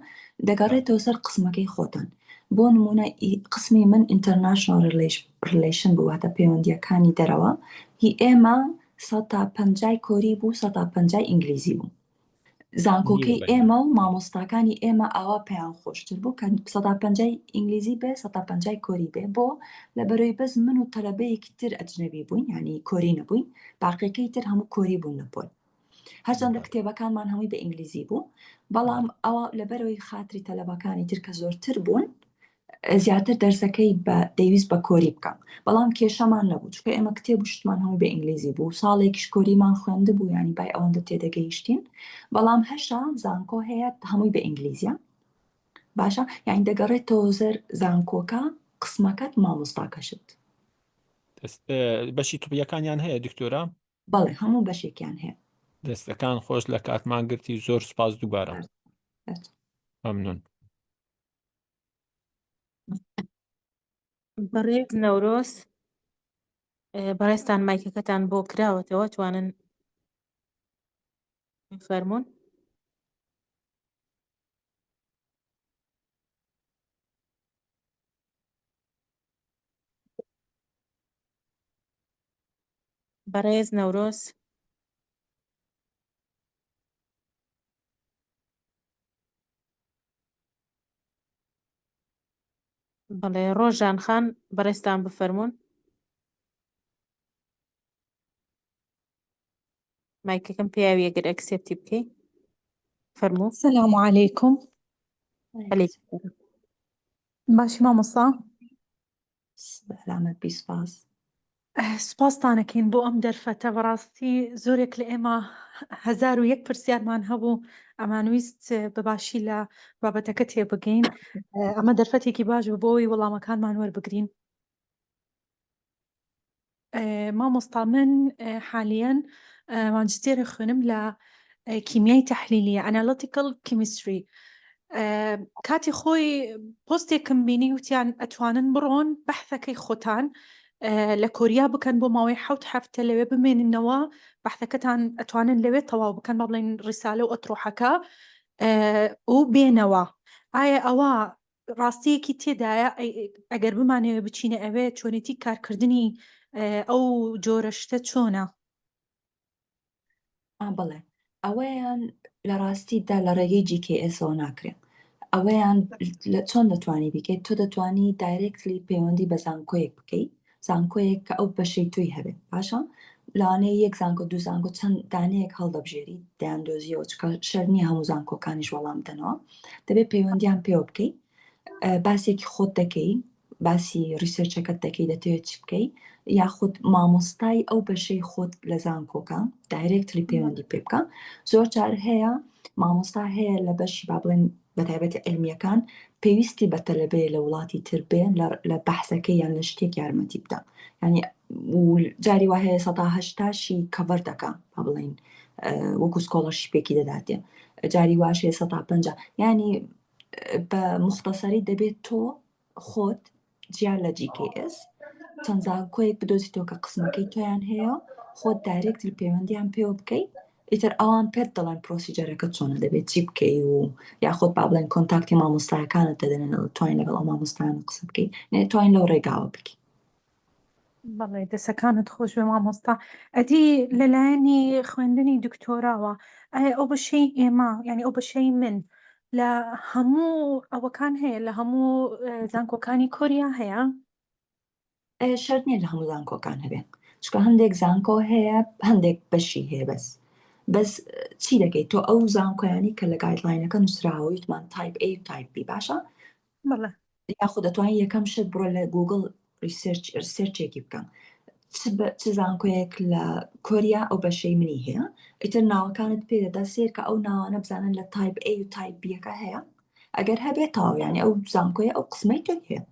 دەگەڕێتەوە سەر قسمەکەی خۆتان بۆ نمونە قسمی من international relation بوو واتە پەیوەندیەکانی دەرەوە هی ئێمە 150 کۆری بوو 150 ئینگلیزی بوو زانکۆکەی ئێمە و مامۆستاکانی ئێمە ئاوا پێیان خۆشتر بوو کە 150 ئینگلیزی بێ 150 کۆری بێ بۆ لەبەرەوەی بەس من و تەلەبەیەکی تر ئەجنەبی بووین یعنی کۆری نەبووین باقیەکەی تر هەموو کۆری بوون لە پۆل هەرچەندە کتێبەکانمان هەمووی بە ئینگلیزی بوو بەڵام ئەوە لەبەرەوەی خاتری تەلەبەکانی تر کە زۆرتر بوون زیاتر دەرسەکەی بە دەیویست بە کۆری بکەم بەڵام کێشەمان نەبوو چونکە ئێمە کتێب و شتمان هەمووی بە ئینگلیزی بوو ساڵێکیش کۆریمان خوێندبوو ینی بای ئەوەندە تێدەگەیشتین بەڵام هەشا زانکۆ هەیە هەمووی بە ئینگلیزیە باشە یعنی دەگەڕێتەوە زەر زانکۆکە قسمەکەت مامۆستاکەشت بەشی طبیەکانیان هەیە دکتۆرە؟ بەڵێ هەموو بەشێکیان هەیە. دەستەکان خۆش لە کاتمان گرتی زۆر سپاس دووبارە. مەمنون. بەڕێز نەورۆز بەڕێزتان مایکەکەتان بۆ کراوەتەوە توانن فەرمونون. بەڕێز نەورۆز. بەڵێ ڕۆژان خان بەڕێزتان بفەرموون. مایکەکەم پیاویە گەر accept ی بکەی فەرموو. سلام علیکم. علیکم. باشی مامۆستا؟ سەلامەت بی سپاس. سوپاستانەکەین بۆ ئەم دەرفەتە بەڕاستی زۆرێک لە ئێمە 1001 پرسیارمان هەبوو ئەمانویست بە باشی لە بابەتەکە تێبگەین ئەمە دەرفەتێکی باش بوو بۆ ئەوەی وەڵامەکانمان وەربگرین مامۆستا من حالیەن ماجستێرە خوێنم لە کیمیای تەحلیلیە Analytical Chemistry کاتی خۆی پۆستێکم بینی وتیان ئەتوانن بڕۆن بەحثەکەی خۆتان لە کۆریا بکەن بۆ ماوەی حەوت هەفتە لەوێ بمێننەوە بەحثەکەتان ئەتوانن لەوێ تەواو بکەن با بڵێن ڕیسالە و ئەترۆحەکە و بێنەوە ئایا ئەوە ڕاستیەکی تێدایە ئەگەر بمانەوێ بچینە ئەوێ چۆنێتی کارکردنی ئەو جۆرە شتە چۆنە؟ بەڵێ ئەوەیان لە ڕاستیدا لە ڕێگەی GKS ەوە ناکرێ ئەوەیان لە چۆن دەتوانی بیکەیت تۆ دەتوانی directly پەیوەندی بە زانکۆیەک بکەیت زانکۆیەک کە ئەو بەشەی تۆی هەبێت باشە لەوانەیە یەک زانکۆ دوو زانکۆ چەند دانەیەک هەڵدەبژێری دەیاندۆزیەوە چکە شەر نییە هەموو زانکۆکانیش وەڵام بدەنەوە دەبێت پەیوەندیان پێوە بکەیت باسێکی خۆت دەکەی باسی research ەکەت دەکەی دەتەوێت چی بکەی یاخود مامۆستای ئەو بەشەی خۆت لە زانکۆکە directly پەیوەندی پێ بکە زۆر جار هەیە مامۆستا هەیە لە بەشی با بڵێن بە تایبەتی علمیەکان پێویستی بە تەلەبەیە لە وڵاتی تر بێ لە بەحسەکەی یان لە شتێک یارمەتی بدە ینی جاری وا هەیە سەدا هەشتاشی cover دەکا با بڵێین وەکو scholarship ێکی دەداتێ جاری واش هەیە سەدا 50 ینی بە مختصری دەبێت تۆ خۆت جیا لە GKS چەند زانکۆیەک بدۆزیتەوە کە قسمەکەی تۆیان هەیە خۆت directly پەیوەندیان پێوە بکەی ئیتر ئەوان پێت دەڵێن procedure ەکە چۆنە دەبێت چی بکەی و یاخود با بڵێن contact ی مامۆستاکانت دەدەنەوە توانین لەگەڵ ئەو مامۆستایانە قسە بکەی نێتوانین لەو ڕێگاوە بکەی بەڵێ دەسەکانت خۆش بێ مامۆستا ئەدی لەلایەنی خوێندنی دکتۆراوە ئایا ئەو بەشەی ئێمە یعنی ئەو بەشەی من لە هەموو ئەوەکان هەیە لە هەموو زانکۆکانی کۆریا هەیە؟ شەرت نییە لە هەموو زانکۆکان هەبێ چونکە هەندێک زانکۆ هەیە هەندێک بەشی هەیە بەس. بەس چی دەکەیت تۆ ئەو زانکۆیانی کە لە guideline ەکە نووسراوە وتمان type A و type B باشە؟ بەڵێ. یاخود دەتوانین یەکەم شت بڕۆ لە گوگڵ research search ێکی بکە چ بە چ زانکۆیەک لە کۆریا ئەو بەشەی منی هەیە ئیتر ناوەکانت پێ دەدا سێرکە ئەو ناوانە بزانن لە type A و type B یەکە هەیە ئەگەر هەبێت تەواو یانی ئەو زانکۆیە ئەو قسمەی تۆی هەیە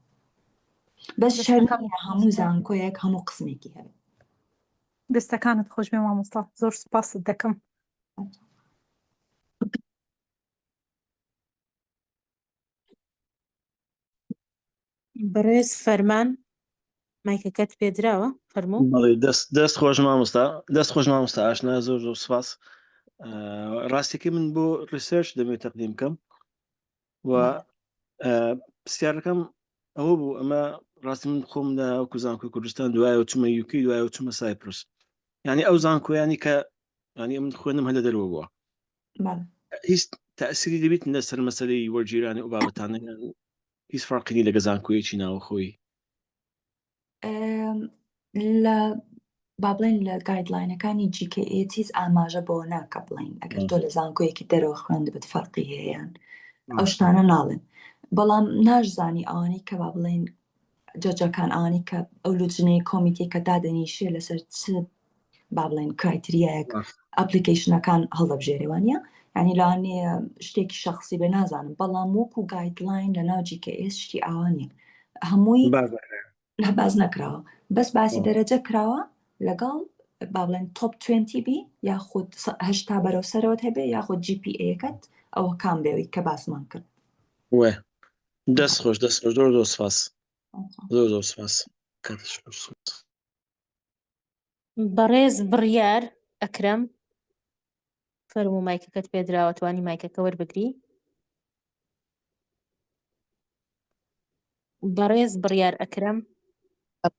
بەس شەرت دەستەکانت نییە خۆش هەموو بێ. زانکۆیەک هەموو قسمێکی هەبێت. دەستەکانت خۆش بێ مامۆستا زۆر سوپاست دەکەم. بەڕێز فەرمان مایکەکەت پێدراوە فەرموو. بەڵێ دەست دەست خۆش مامۆستا دەست خۆش مامۆستا ئاشنا زۆر زۆر سپاس ڕاستەکەی من بۆ research دەمێت تەقدیم بکەم و پرسیارەکەم ئەوە بوو ئەمە ڕاستی من خۆم لە وەکو زانکۆی کوردستان دوایەوە چمە یوکی دوایەوە چمە سایپرس یعنی ئەو زانکۆیانی کە ینی من خوێنم هەر لە دەرەوە بووە هیچ تەسیری دەبیت لەسەر مەسەلەی وەرگیرانی ئەو بابەتانە هیچ فەرقی نیە لەگە زانکۆیەکی ناوەخۆیی؟ لە با بڵێن لە guideline ەکانی GKS هیچ ئاماژە بۆ ناکە بڵین ئەگەر تۆ لە زانکۆیەکی دەرەوە خوێندبت فەرقی هەیە یان ئەو شتانە ناڵێن بەڵام ناشزانی ئەوانەی کە با بڵێن judge ەکان ئەوانەی کە ئەو لوجنەی کۆمیتی کە دادەنیشێ لەسەر چ با بڵێن criteria یەک application ەکان هەڵدەبژێرێ وانە ینی لەوانەیە شتێکی شخصی بێ نازانم بەڵام وەکو guideline لە ناو GKS شتی ئاوا نیە هەمووی باز نەکراوە بەس باسی دەرەجە کراوە لەگەڵ با بڵێن top 20 بی یاخود هەشتا بەرەو سەرەوەت هەبێ یاخود GPA ەکەت ئەوە کام بێوی کە باسمان کرد وێ دەست خۆش دەست خۆش زۆر زۆر سپاس زۆر زۆر سپاس کاتش خۆش. بەڕێز بڕیار ئەکرەم فەرموو مایکەکەت پێدراوە توانی مایکەکە وەربگری بەڕێز بڕیار ئەکرەم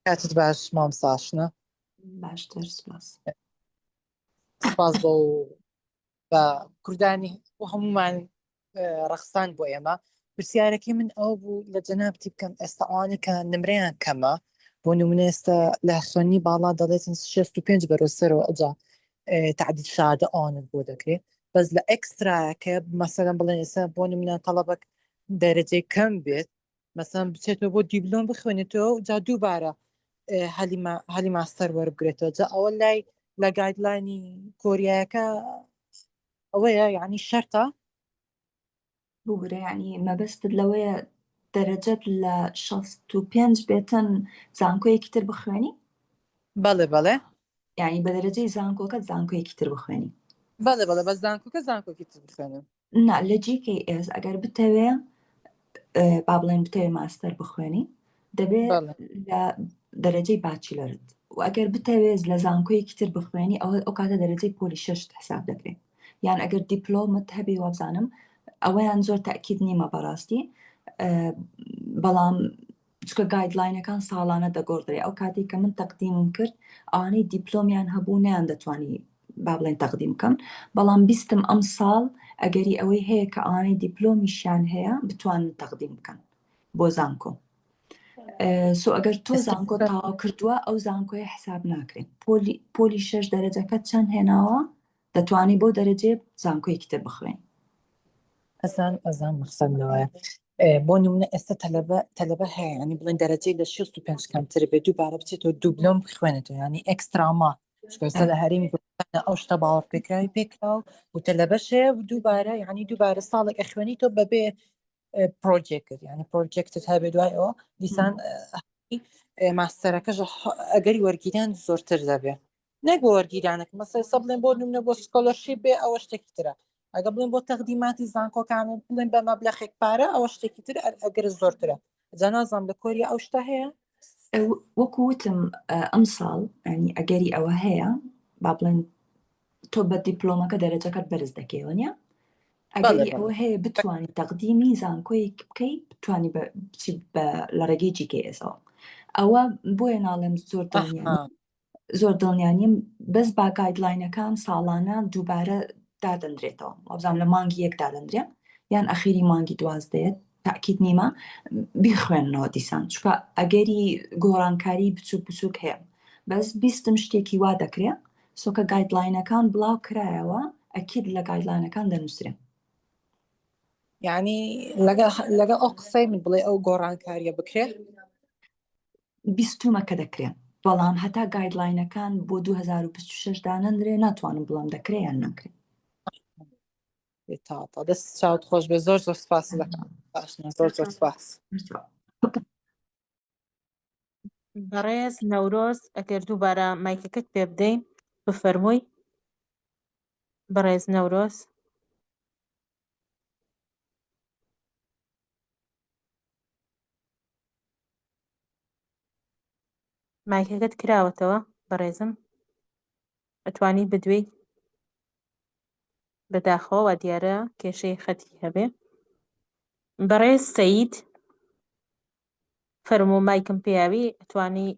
کاتت باش مامۆستا ئاشنا باشتر سپاس سپاس بۆ بە کوردانی بۆ هەمومان ڕەخسان بۆ ئێمە پرسیارەکەی من ئەو بوو لە جەنابتی بکەم ئێستا ئەوانە کە نمرەیان کەمە بۆ نمونە ئێستا لە خوێندنی باڵا دەڵێتن 65 بەرەو سەرەوە ئەجا تعدیل شادە ئەوانت بۆ دەکرێت بەس لە extra کە مەسەلەن بڵێن ئێستا بۆ نمونە تەڵەبەک دەرەجەی کەم بێت مەسەن بچێتەوە بۆ دیبلۆم بخوێنێتەوە جا دووبارە هەلی ماستەر وەربگرێتەوە جا ئەوە لای لە guideline ی کۆریایەکە ئەوەیە یعنی شەرتە ببورە یعنی مەبەستت لەوەیە دەرەجەت لە 65 بێتن زانکۆیەکی تر بخوێنی؟ بەڵێ بەڵێ یعنی بە دەرەجەی زانکۆکەت زانکۆیەکی تر بخوێنی؟ بەڵێ بەڵێ بەس زانکۆکە زانکۆکی تر بخوێنم. نا لە GKS ئەگەر بتەوێ با بڵێن بتەوێ ماستەر بخوێنی دەبێ لە دەرەجەی bachelor ت و ئەگەر بتەوێت لە زانکۆیەکی تر بخوێنی ئەوە ئەو کاتە دەرەجەی پۆلی شەشت حساب دەکرێت یان ئەگەر دیپلۆمت هەبێ وابزانم ئەوەیان زۆر تاکید نیمە بەڕاستی بەڵام چونکە guideline ەکان ساڵانە دەگۆڕدرێ ئەو کاتێک کە من تەقدیمم کرد ئەوانەی دیپلۆمیان هەبوو نیان دەتوانی با بڵێن تەقدیم بکەم بەڵام بیستم ئەم ساڵ ئەگەری ئەوەی هەیە کە ئەوانەی دیپلۆمیشیان هەیە بتوانن تەقدیم بکەن بۆ زانکۆ so ئەگەر تۆ زانکۆ تەواو کردووە ئەو زانکۆیە حساب ناکرێت پۆلی پۆلی شەش دەرەجەکە چەند هێناوە دەتوانی بۆ دەرەجێ زانکۆیەکی تر بخوێنی. ئەزان ئەزان مەخسەم لەوەیە بۆ نمونە ئێستا تەلەبە تەلەبە هەیە ینی بڵێن دەرەجەی لە 65 کەمتر بێ دووبارە بچێتەوە دوبلۆم بخوێنێتەوە ینی extra ما چونکە لە هەرێمی کوردستان ئەو شتە باوەڕ پێکراوی پێکراوە و تەلەبەش هەیە و دووبارە ینی دووبارە ساڵێک ئەخوێنیتەوە بەبێ پرۆجێکت ینی پرۆجێکتت هەبێ دوای ئەوە دیسان ماستەرەکەش ئەگەری وەرگیران زۆرتر دەبێ نەک بۆ وەرگیرانەکە مەسەلەن ئێستا بڵێن بۆ نمونە بۆ scholarship بێ ئەوە شتێکی ترە ئەگە بڵێن بۆ تەقدیماتی زانکۆکان بڵێن بە مەبلەخێک پارە ئەوە شتێکی تر ئەگەر زۆرترە جا نازانم لە کۆریا ئەو شتە هەیە وەکو وتم ئەمساڵ ینی ئەگەری ئەوە هەیە با بڵێن تۆ بە دیپلۆمەکە دەرەجەکەت بەرز دەکەیەوە نیە ئەگەری ئەوە هەیە بتوانی تەقدیمی زانکۆیەک بکەی بتوانی بچی لە ڕێگەی GKS ەوە ئەوە بۆیە ناڵێم زۆر دڵنیا زۆر دڵنیا نیم بەس با guideline ەکان ساڵانە دووبارە دادەنرێتەوە وابزانام لە مانگی یەک دادەنرێ یان ئەخیری مانگی دوازدەیە تاکید نیمە بیخوێننەوە دیسان چونکە ئەگەری گۆڕانکاری بچوک بچوک هەیە بەس بیستم شتێکی وا دەکرێ. so کە guideline ەکان بڵاو کرایەوە ئەکید لە guideline ەکان دەنووسرێن. یعنی لەگەڵ لەگەڵ ئەو قسەی من بڵێ ئەو گۆڕانکاریە بکرێ؟ بیستومە کە دەکرێن بەڵام هەتا guideline ەکان بۆ 2026 دانەنرێ ناتوانم بڵێم دەکرێ یان ناکرێ. تاتا دەست چاوت خۆش بێ زۆر زۆر سپاس دەکەم باشە زۆر زۆر سپاس. بەڕێز نەورۆز ئەگەر دووبارە مایکەکەت پێ بدەین بفەرمووی بەڕێز نەورۆز. مایکەکەت کراوەتەوە بەڕێزم ئەتوانی بدوێی بەداخەوە وا دیارە کێشەی خەتی هەبێ بەڕێز سەید فەرموو مایکم پێیاوی ئەتوانی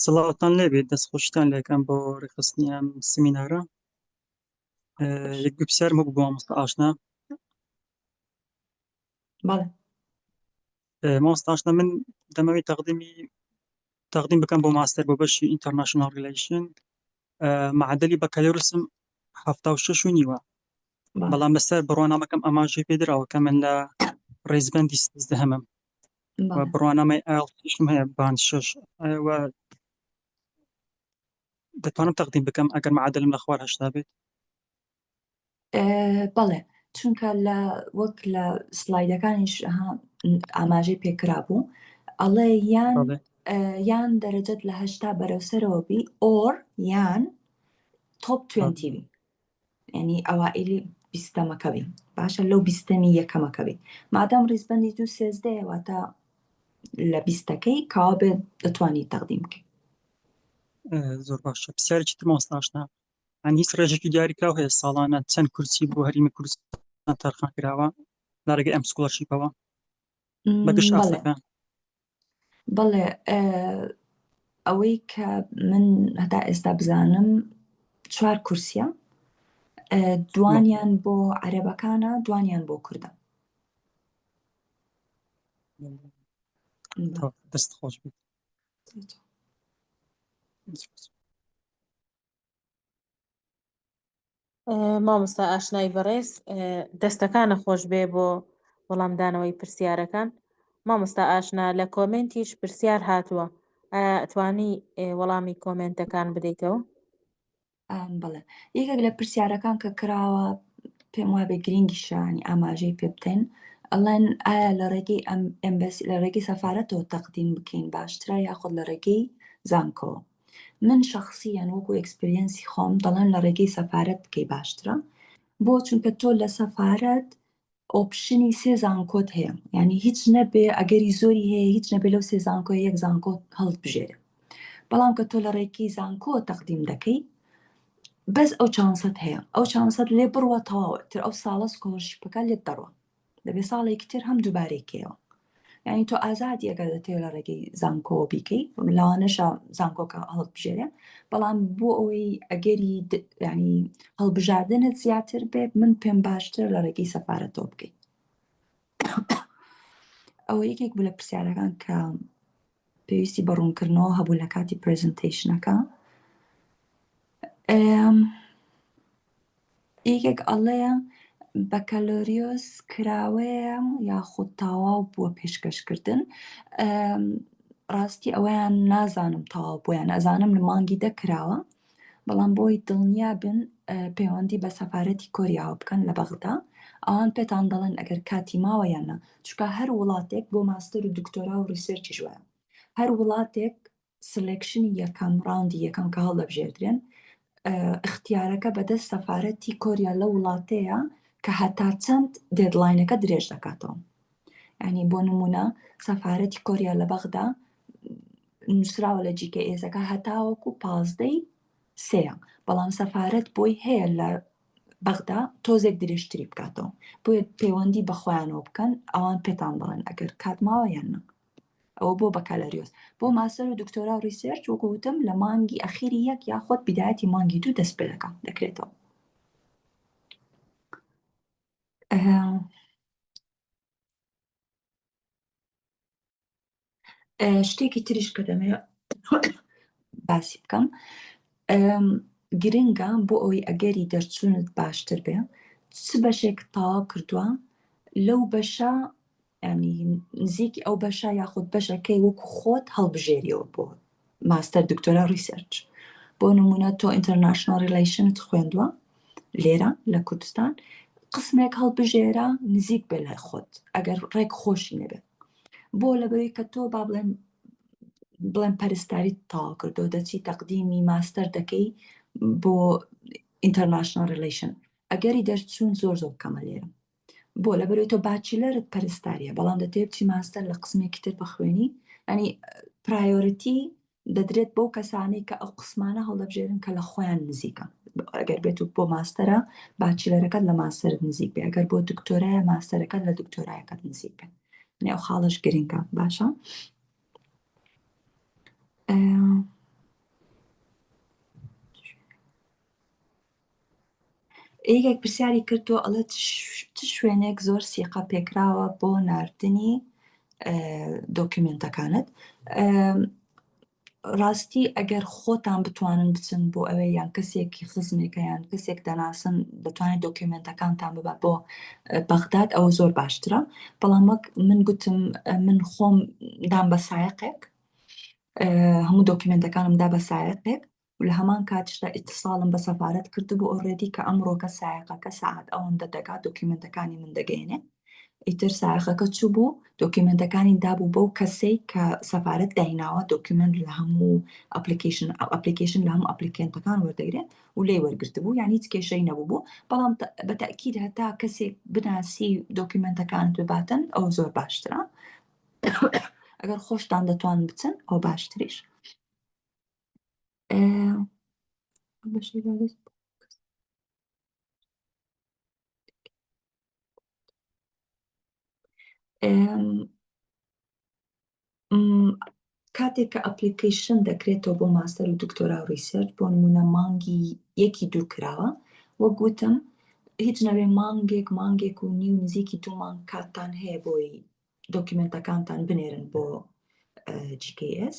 سڵاوتان لێبێت دەستخۆشتان لەکەم بۆ ڕێکخستنی ئەم سمینارە یەک دوو پرسیارم هەبوو بۆ مامۆستا ئاشنا بەڵێ مامۆستا ئاشنا من دەمەوێت تەقدیمی تەقدیم بکەم بۆ ماستەر بۆ بەشی international relation معدلی بەکالۆریسم 76 و نیوە بەڵام لەسەر بڕوانامەکەم ئاماژەی پێدراوە کە من لە ڕیزبەندی سێزدەهەمم و بڕوانامەی IELTS یشم هەیە band شەش و دەتوانم تەقدیم بکەم ئەگەر معدلم لە خوار 80 بێت؟ بەڵێ چونکە لە وەک لە سلایدەکانیش ئاماژەی پێکرابوو ئەڵێ یان یان دەرەجەت لە 80 بەرەو سەرەوە بی or یان top 20 بی یعنی ئەوائیلی بیستەمەکە بی باشە لەو بیستەمی یەکەمەکە بی مادام ڕیزبەندی دوو سێزدەیە واتە لە بیستەکەی کاوا بێت دەتوانی تەقدیم بکەی. زۆر باشە پرسیارێکی تر مامۆستا ئاشنا یانی هیچ ڕێژێکی دیاریکراو هەیە ساڵانە چەند کورسی بۆ هەرێمی کوردستان تەرخان کراوە لە ڕێگەی ئەم scholarship ەوە بە گشت ئاستەکان؟ بەڵێ ئەوەی کە من هەتا ئێستا بزانم چوار کورسیە دوانیان بۆ عەرەبەکانە دوانیان بۆ کوردە. دەست خۆش بێت. مامۆستا ئاشنای بەڕێز دەستەکانە خۆش بێ بۆ وەڵامدانەوەی پرسیارەکان مامۆستا ئاشنا لە comment یش پرسیار هاتووە ئایا ئەتوانی وەڵامی comment ەکان بدەیتەوە؟ بەڵێ یەکێک لە پرسیارەکان کە کراوە پێم وابێ گرنگیشە ینی ئاماژەی پێ بدەین ئەڵێن ئایا لە ڕێگەی ئەم embassy لە ڕێگەی سەفارەتەوە تەقدیم بکەین باشترە یاخود لە ڕێگەی زانکۆوە من شخصیەن وەکو experience ی خۆم دەڵێم لە ڕێگەی سەفارەت بکەی باشترە بۆ چونکە تۆ لە سەفارەت option ی سێ زانکۆت هەیە یعنی هیچ نەبێ ئەگەری زۆری هەیە هیچ نەبێ لەو سێ زانکۆ یەک زانکۆ هەڵبژێرێ بەڵام کە تۆ لە ڕێکی زانکۆ تەقدیم دەکەی بەس ئەو chance ەت هەیە ئەو chance ەت لێ بڕوە تەواوە تر ئەو ساڵە scholarship ەکە لێت دەڕوە دەبێ ساڵێکی تر هەم دووبارەی کەیەوە یعنی تۆ ئازادی ئەگەر دەتەوێت لە ڕێگەی زانکۆوە بیکەی لەوانەشە زانکۆکە هەڵبژێرێ بەڵام بۆ ئەوەی ئەگەری ینی هەڵبژاردنت زیاتر بێت من پێم باشترە لە ڕێگەی سەفارەتەوە بکەیت ئەوە یەکێک بوو لە پرسیارەکان کە پێویستی بە ڕوونکردنەوە هەبوو لە کاتی presentation ەکە یەکێک ئەڵێ بەکەلۆریۆس کراوەیە یاخود تەواو بووە پێشکەشکردن ڕاستی ئەوەیان نازانم تەواو بۆیان ئەزانم لە مانگی دە کراوە بەڵام بۆی دڵنیا بن پەیوەندی بە سەفارەتی کۆریاوە بکەن لە بەغدا ئەوان پێتان دەڵێن ئەگەر کاتی ماوە یان نا چونکە هەر وڵاتێک بۆ ماستەر و دکتۆرا و research یش وایە هەر وڵاتێک selection ی یەکەم round ی یەکەم کە هەڵدەبژێردرێن ئیختیارەکە بەدەست سەفارەتی کۆریا لەو وڵاتەیە کە هەتا چەند deadline ەکە درێژ دەکاتەوە ینی بۆ نمونە سەفارەتی کۆریا لە بەغدا نووسراوە لە GKS ەکە هەتاوەکو پازدەی سێیە بەڵام سەفارەت بۆی هەیە لە بەغدا تۆزێک درێژتری بکاتەوە بۆیە پەیوەندی بە خۆیانەوە بکەن ئەوان پێتان بڵێن ئەگەر کات ماوە یان نا ئەوە بۆ بەکالۆریۆس بۆ ماستەر و دکتۆرا و research وەکو وتم لە مانگی ئەخیری یەک یاخود بیدایەتی مانگی دوو دەست پێ دەکات دەکرێتەوە شتێکی تریش کە دەمەوێت. باسی بکەم. گرنگە بۆ ئەوەی ئەگەری دەرچوونت باشتر بێ چ بەشێک تەواو کردووە لەو بەشە ینی نزیکی ئەو بەشە یاخود بەشەکەی وەکو خۆت هەڵبژێریەوە بۆ ماستەر دکتۆرا research بۆ نمونە تۆ international relation ت خوێندووە لێرە لە کوردستان قسمێک هەڵبژێرە نزیک بێ لای خۆت ئەگەر ڕێک خۆشی نەبێت بۆ لەبەرەی کە تۆ با بڵێن بڵێن پەرستاریت تەواو کردو دەچی تەقدیمی ماستەر دەکەی بۆ international relation ئەگەری دەرچوون زۆر زۆر کەمە لێرە بۆ لەبەرەوەی تۆ bachelor ت پەرستاریە بەڵام دەتەوێت بچی ماستەر لە قسمێکی تر بخوێنی ئەنی priority دەدرێت بەو کەسانەی کە ئەو قسمانە هەڵدەبژێرن کە لە خۆیان نزیکە ئەگەر بێت و بۆ ماستەرە bachelor ەکەت لە ماستەرت نزیک بێ ئەگەر بۆ دکتۆرایە ماستەرەکەت لە دکتۆرایەکەت نزیک بێ ئەو خاڵش گرنگە باشە یەکێک پرسیاری کردووە ئەڵێ چ شوێنێک زۆر سیقە پێکراوە بۆ ناردنی دۆکیومێنتەکانت ڕاستی ئەگەر خۆتان بتوانن بچن بۆ ئەوێ یان کەسێکی خزمێکە یان کەسێک دەناسن دەتوانێت دۆکیومێنتەکانتان ببە بۆ بەغداد ئەوە زۆر باشترە بەڵام وەک من گوتم من خۆم دام بە سایەقێک هەموو دۆکیومێنتەکانم دا بە سایەقێک و لە هەمان کاتیشدا ئیتساڵم بە سەفارەت کردبوو already کە ئەمڕۆکە سایەقەکە سەعات ئەوەندە دەگات دۆکیومێنتەکانی من دەگەیەنێ ئیتر سایەقەکە چوو دۆکیومێنتەکانی دابوو بەو کەسەی کە سەفارەت دایناوە دۆکیومێنت لە هەموو application application لە هەموو applicant ەکان وەردەگرێت و لێی وەرگرتبوو یعنی هیچ کێشەی نەبوو بوو بەڵام بە تەئکید هەتا کەسێک بناسی دۆکیومێنتەکانت بباتن ئەو زۆر باشترە ئەگەر خۆشتان دەتوان بچن ئەو باشتریش کاتێک کە application دەکرێتەوە بۆ ماستەر و دکتۆرا و research بۆ نمونە مانگی یەکی دوو کراوە وەک وتم هیچ نەبێ مانگێک مانگێک و نیو نزیکی دوو مانگ کاتتان هەیە بۆی دۆکیومێنتەکانتان بنێرن بۆ GKS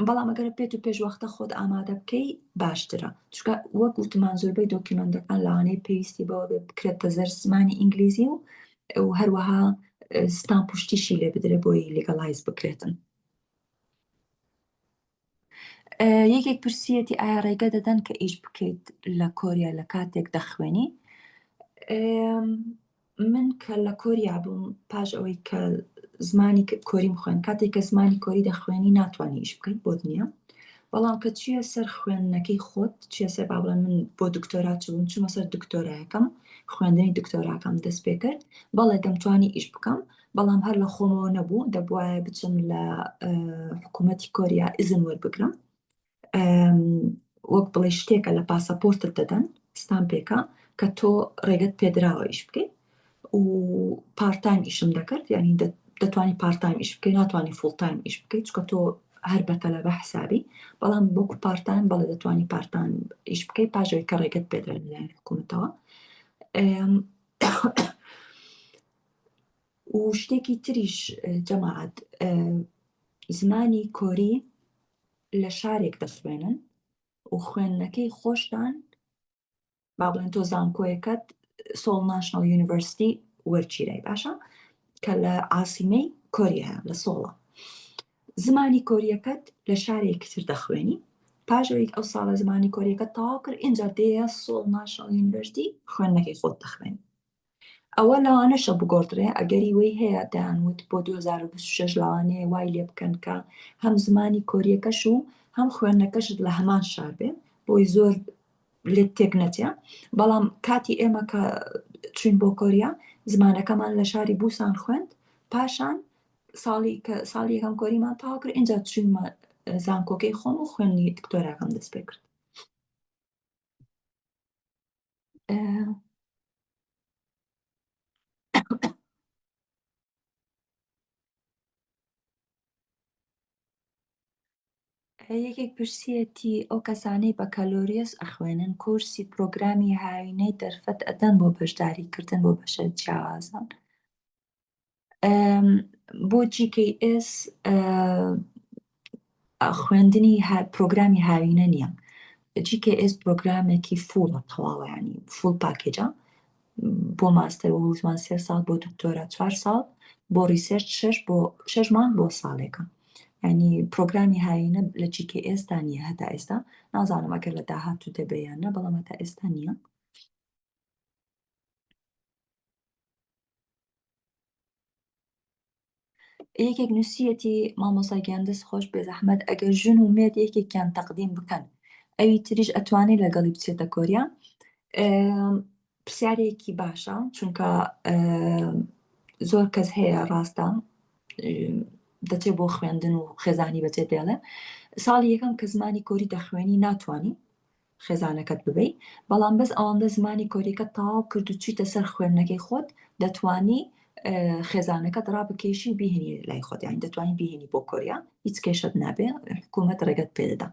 بەڵام ئەگەر پێت و پێش وەختە خۆت ئامادە بکەی باشترە چونکە وەک وتمان زۆربەی دۆکیومێنتەکان لەوانەیە پێویستی بەوە بێ بکرێتە زەر زمانی ئینگلیزی و و هەروەها stamp و شتیشی لێ بدرێ بۆی legalize بکرێتن. یەکێک پرسیەتی ئایا ڕێگە دەدەن کە ئیش بکەیت لە کۆریا لە کاتێک دەخوێنی؟ من کە لە کۆریا بووم پاش ئەوەی کە زمانی کۆریم خوێن کاتێک کە زمانی کۆری دەخوێنی ناتوانانی ئیش بکەیت بۆت نییە بەڵام کە چییە سەر خوێندنەکەی خۆت چیە سەر با بڵێم من بۆ دکتۆرا چوون چوومە سەر دکتۆرایەکەم خوێندنی دکتۆراکەم دەست پێ کرد بەڵێ دەمتوانی ئیش بکەم بەڵام هەر لە خۆمەوە نەبوو دەبواە بچم لە حکوومەتی کۆریا ئیزن وەربگرم وەک بڵێ شتێکە لە پاسەپۆرتت دەدەن stamp ێکە کە تۆ ڕێگەت پێدراوە ئیش بکەیت و part-time ئیشم دەکرد یعنی دەتوانی part-time ئیش بکەی ناتوانانی full-time ئیش بکەیت چکە تۆ هەر بە تەلەبە حسابی بەڵام وەکو part-time بەڵێ دەتوانی part-time ئیش بکەیت پاژەوەی کە ڕێگەت پێدرا لەلایەن حکوومەتەوە و شتێکی تریش جەماعەت زمانی کۆری لە شارێک دەخوێنن و خوێندنەکەی خۆشتان با بڵێن تۆ زانکۆیەکەت سۆڵ National University وەرگیرای باشە کە لە عاسیمەی کۆریا لە سۆڵە زمانی کۆریەکەت لە شارێکی تر دەخوێنی پاش ئەوەی ئەو ساڵە زمانی کۆریەکە تەواو کرد ئینجا دێیە سۆڵ National University خوێندنەکەی خۆت دەخوێنی ئەوە لەوانەشە بگۆڕدرێ ئەگەری وەی هەیە دەیانوت بۆ 2026 لەوانەیە وای لێ بکەن کە هەم زمانی کۆریەکەش و هەم خوێندنەکەشت لە هەمان شار بێ بۆی زۆر لێت تێک نەچێ بەڵام کاتی ئێمە کە چوین بۆ کۆریا زمانەکەمان لە شاری بوسان خوێند پاشان ساڵی کە ساڵی یەکەم کۆریمان تەواو کرد ئینجا چوینمە زانکۆکەی خۆم و خوێندنی دکتۆراکەم دەست پێ کرد. یەکێک پرسیەتی ئەو کەسانەی بەکالۆریۆس ئەخوێنن کۆرسی پرۆگرامی هاوینەی دەرفەت ئەدەن بۆ بەشداری کردن بۆ بەشە جیاوازان بۆ GKS. خوێندنی پرۆگرامی هاوینە نییە. GKS پرۆگرامێکی full ە تەواوە ینی full package ە بۆ ماستەر وتمان سێ ساڵ بۆ دکتۆرا چوار ساڵ بۆ research شەش بۆ شەش مانگ بۆ ساڵێکە ینی پرۆگرامی هاوینە لە GKS دا نییە هەتا ئێستا نازانم ئەگەر لە داهاتوو دەبێ یان نە بەڵام هەتا ئێستا نییە. یەکێک نووسیەتی مامۆستا گیان دەست خۆش بێزەحمەت ئەگەر ژن و مێرد یەکێکیان تەقدیم بکەن ئەوی تریش ئەتوانێت لەگەڵی بچێتە کۆریا؟ پرسیارێکی باشە چونکە زۆر کەس هەیە ڕاستە دەچێت بۆ خوێندن و خێزانی بەجێ دێڵێ ساڵی یەکەم کە زمانی کۆری دەخوێنی ناتوانانی خێزانەکەت ببەی بەڵام بەس ئەوەندە زمانی کۆریەکەت تەواو کرد و چیتە سەر خوێندنەکەی خۆت دەتوانی خێزانەکەت ڕابکێشی و بیهێنی لای خۆت یانی دەتوانی بیهێنی بۆ کۆریا هیچ کێشەت نابێ حکوومەت ڕێگەت پێدەدا.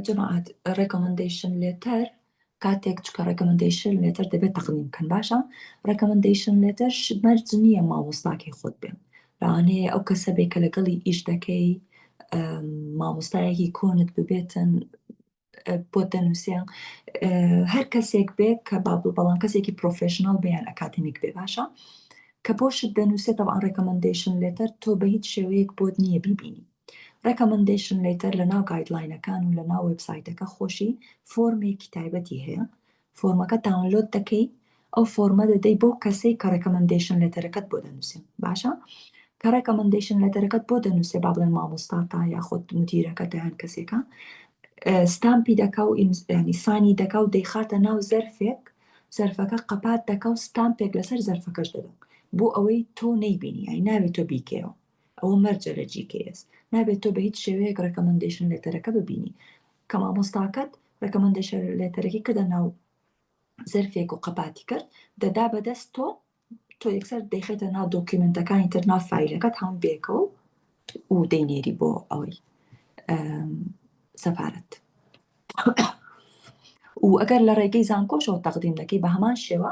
جەماعەت recommendation letter کاتێک چکە recommendation letter دەبێت تەقدیم بکەن باشە recommendation letter مەرج نییە مامۆستاکەی خۆت بێ لەوانەیە ئەو کەسە بێ کە لەگەڵی ئیش دەکەی مامۆستایەکی کۆنت ببێتن بۆت دەنووسێ هەر کەسێک بێ کە بابل بەڵام کەسێکی professional بێ یان academic بێ باشە کە بۆشت دەنووسێت تەبعەن recommendation letter تۆ بە هیچ شێوەیەک بۆت نییە بیبینی recommendation letter لە ناو guideline ەکان و لە ناو وێبسایتەکە خۆشی فۆرمێکی تایبەتی هەیە فۆرمەکە download دەکەی ئەو فۆرمە دەدەی بەو کەسەی کە recommendation letter ەکەت بۆ دەنووسێ باشە کە recommendation letter ەکەت بۆ دەنووسێ با بڵێن مامۆستاتا یاخود مدیرەکەتە یان کەسێکە stamp ی دەکا و ینی sign ی دەکا و دەیخاتە ناو زەرفێک زەرفەکە قەپات دەکا و stamp ێک لەسەر زەرفەکەش دەدا بۆ ئەوەی تۆ نەیبینی یانی ناوێت تۆ بیکەیەوە ئەوە مەرجە لە GKS نابێت تۆ بە هیچ شێوەیەک recommendation letter ەکە ببینی کە مامۆستاکەت recommendation letter ەکەی کردە ناو زەرفێک و قەپاتی کرد دەدا بەدەست تۆ تۆ یەکسەر دەیخێتە ناو document ەکانی تر ناو فایلەکەت هەموو بێکەوە و دەینێری بۆ ئەوەی سەفارەت و ئەگەر لە ڕێگەی زانکۆشەوە تەقدیم دەکەی بە هەمان شێوە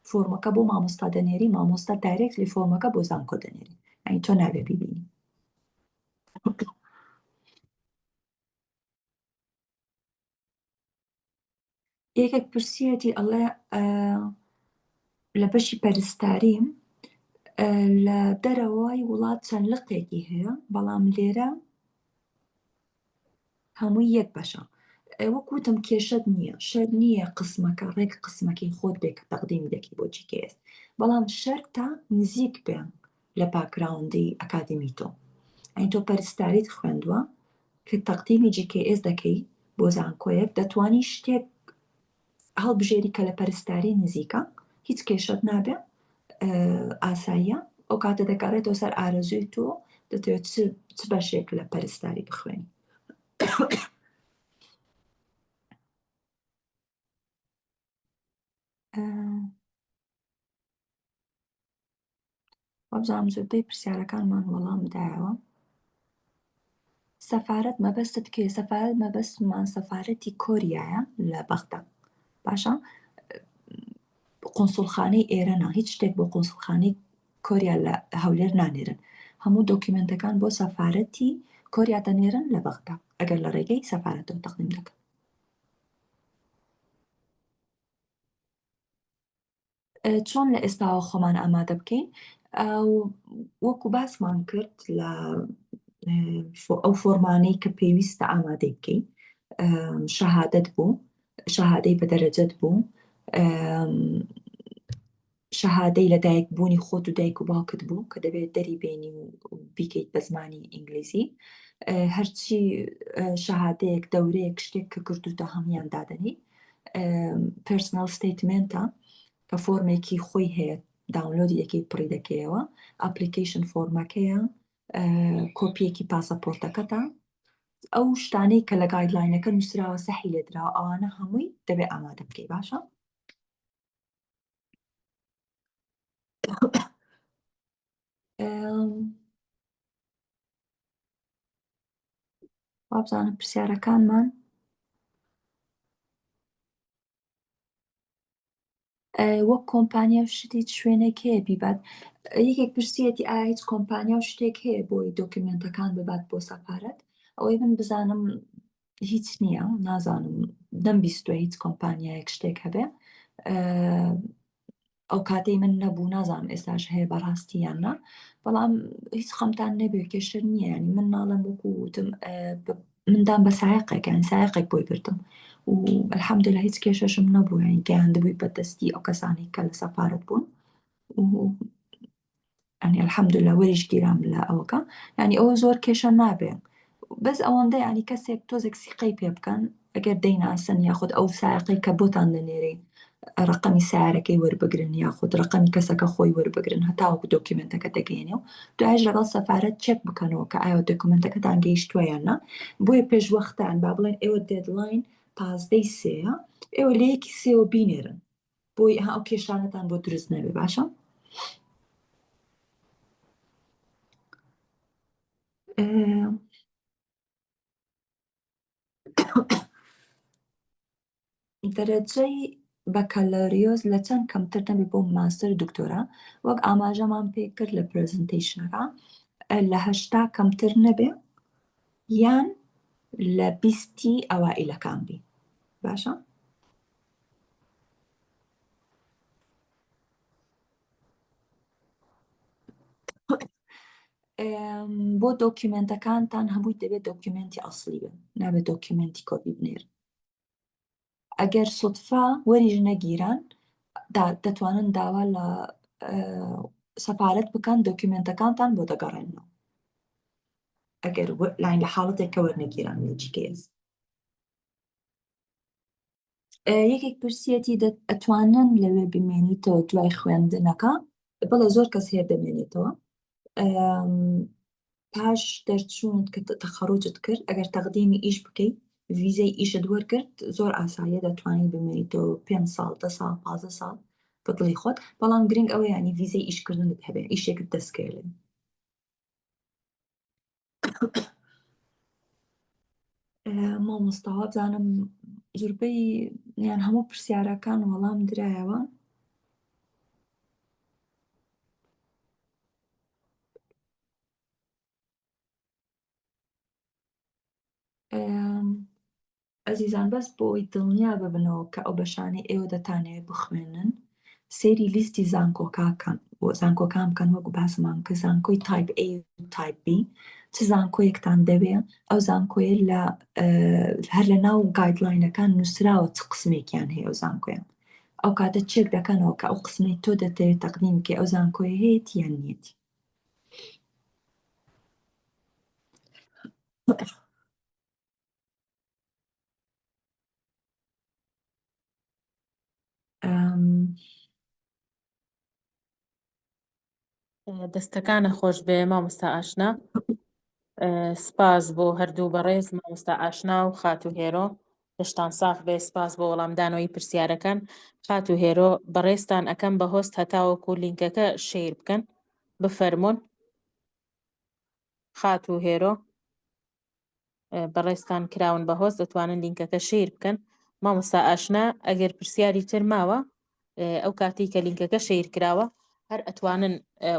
فۆرمەکە بۆ مامۆستا دەنێری مامۆستا directly فۆرمەکە بۆ زانکۆ دەنێری ئەی تۆ نابێ بیبینی. یەکێک پرسیەتی ئەڵێ لە بەشی پەرستاریم لە دەرەوەی وڵات چەند لقێکی هەیە بەڵام لێرە هەمووی یەک بەشە وەک وتم کێشەت نییە شەر نییە قسمەکە ڕێک قسمەکەی خۆت بێ کە تەقدیمی دەکەی بۆ GKS بەڵام شەرتە نزیک بێ لە background ی ئەکادیمی تۆ ئەین تۆ پەرستاریت خوێندووە کە تەقدیمی GKS دەکەی بۆ زانکۆیەک دەتوانی شتێک هەڵبژێری کە لە پەرستاری نزیکە هیچ کێشەت نابێ ئاساییە ئەو کاتە دەگەڕێتەوە سەر ئارەزووی تۆ دەتەوێت چ بەشێک لە پەرستاری بخوێنی. وابزانم زۆربەی پرسیارەکانمان وەڵام دایەوە. سەفارەت مەبەستت کێ؟ سەفارەت مەبەستمان سەفارەتی کۆریایە لە بەغدا باشە قونسوڵخانەی ئێرە نا هیچ شتێک بۆ قونسوڵخانەی کۆریا لە هەولێر نانێرن هەموو document ەکان بۆ سەفارەتی کۆریا دەنێرن لە بەغدا ئەگەر لە ڕێگەی سەفارەتەوە تەقدیم دەکەن. چۆن لە ئێستاوە خۆمان ئامادە بکەین وەکو باسمان کرد لە ئەو فۆرمانەی کە پێویستە ئامادەی بکەین شەهادەت بوو شەهادەی بە دەرەجەت بوو شەهادەی لە دایک بوونی خۆت و دایک و باوکت بوو کە دەبێت دەری بێنی و بیکەیت بە زمانی ئینگلیزی هەرچی شەهادەیەک دەورەیەک شتێک کە کردوتە هەموان دادەنی personal statement ە کە فۆرمێکی خۆی هەیە download ی دەکەی پڕی دەکەیەوە application form ەکەیە کۆپیەکی پاسەپۆرتەکەتە ئەو شتانەی کە لە guideline ەکە نووسراوە سەحی لێدراوە ئەوانە هەمووی دەبێ ئامادە بکەی باشە وابزانم پرسیارەکانمان وەک کۆمپانیا و شت هیچ شوێنێک هەیە بیبات یەکێک پرسیەتی ئایا هیچ کۆمپانیا و شتێک هەیە بۆی document ەکان ببات بۆ سەفارەت ئەوەی من بزانم هیچ نییە نازانم نەمبیستوە هیچ کۆمپانیایەک شتێک هەبێ ئەو کاتەی من نەبوو نازانم ئێستاش هەیە بەڕاستی یان نا بەڵام هیچ خەمتان نەبێ کێشە نییە ینی من ناڵێم وەکو وتم مندام بە سایەقێک یان سایەقێک بۆی بردم و الحمدلله هیچ کێشەشم نەبوو یانی گەیاندبووی بە دەستی ئەو کەسانەی کە لە سەفارەت بوون و ینی الحمدلله وەریش گیرام لە ئەوەکە ینی ئەوە زۆر کێشە نابێ بەس ئەوەندە ینی کەسێک تۆزێک سیقەی پێ بکەن ئەگەر دەیناسن یاخود ئەو سایەقەی کە بۆتان دەنێرێ ڕقەمی سارەکەی وەربگرن یاخود ڕقەمی کەسەکە خۆی وەربگرن هەتاوەکو document ەکە دەگەێنێ و دوایش لەگەڵ سەفارەت چێک بکەنەوە کە ئایا document ەکەتان گەیشتووە یان نا بۆیە پێشوەختان با بڵێن ئێوە deadline پازدەی سێیە ئێوە لە یەکی سێوە بینێرن بۆی ها ئەو کێشانەتان بۆ دروست نەبێ باشە دەرەجەی بەکالۆریۆس لە چەند کەمتر نەبێ بۆ ماستەر و دکتۆرا وەک ئاماژەمان پێ کرد لە presentation ەکە لە 80 کەمتر نەبێ یان لە بیستی ئەوائیلەکان بی باشە بۆ document ەکانتان هەمووی دەبێت document ی ئەسلی بن نابێت document ی کۆپی بنێرن ئەگەر سوتفە وەریش نەگیران دەتوانن داوا لە سەفارەت بکەن document ەکانتان بۆ دەگەڕێنەوە ئەگەر لاین لە حاڵەتێک کە وەرنەگیران لە GKS یەکێک پرسیەتی ئەتوانن لەوێ بمێنیتەوە دوای خوێندنەکە بەڵێ زۆر کەس هەیە دەمێنێتەوە پاش دەرچوونت کە تەخەڕوجت کرد ئەگەر تەقدیمی ئیش بکەیت ڤیزەی ئیشت وەرگرت زۆر ئاساییە دەتوانیت بمێنیتەوە پێنج ساڵ دە ساڵ 15 ساڵ بە دڵی خۆت بەڵام گرنگ ئەوە ینی ڤیزەی ئیشکردنت هەبێ ئیشێکت دەستکەوێت مامۆستا وابزانم زۆربەی یان هەموو پرسیارەکان وەڵام درایەوە. ئەزیزان بەس بۆ ئەوەی دڵنیا ببنەوە کە ئەو بەشانەی ئێوە دەتانەوێت بخوێنن سەیری لیستی زانکۆکان زانکۆکان بکەن وەک باسمان کە زانکۆی type A و type B چ زانکۆیەکتان دەوێ ئەو زانکۆیە لە هەر لە ناو guideline ەکان نووسراوە چ قسمێکیان هەیە ئەو زانکۆیە ئەو کاتە چێک دەکەنەوە کە ئەو قسمەی تۆ دەتەوێت تەقدیم بکەی ئەو زانکۆیە هەیەتی یان نیەتی. دەستەکانە خۆش بێ مامۆستا ئاشنا سپاس بۆ هەردوو بەڕێز مامۆستا ئاشنا و خاتوو هێرۆ لەشتان ساغ بێ سپاس بۆ وەڵامدانەوەی پرسیارەکان خاتوو هێرۆ بەڕێزتان ئەکەم بە host هەتاوەکو لینکەکە share بکەن بفەرمونون خاتوو هێرۆ بەڕێزتان کراون بە host دەتوانن لینکەکە share بکەن مامۆستا ئاشنا ئەگەر پرسیاری تر ماوە ئەو کاتی کە لینکەکە share کراوە هەر ئەتوانن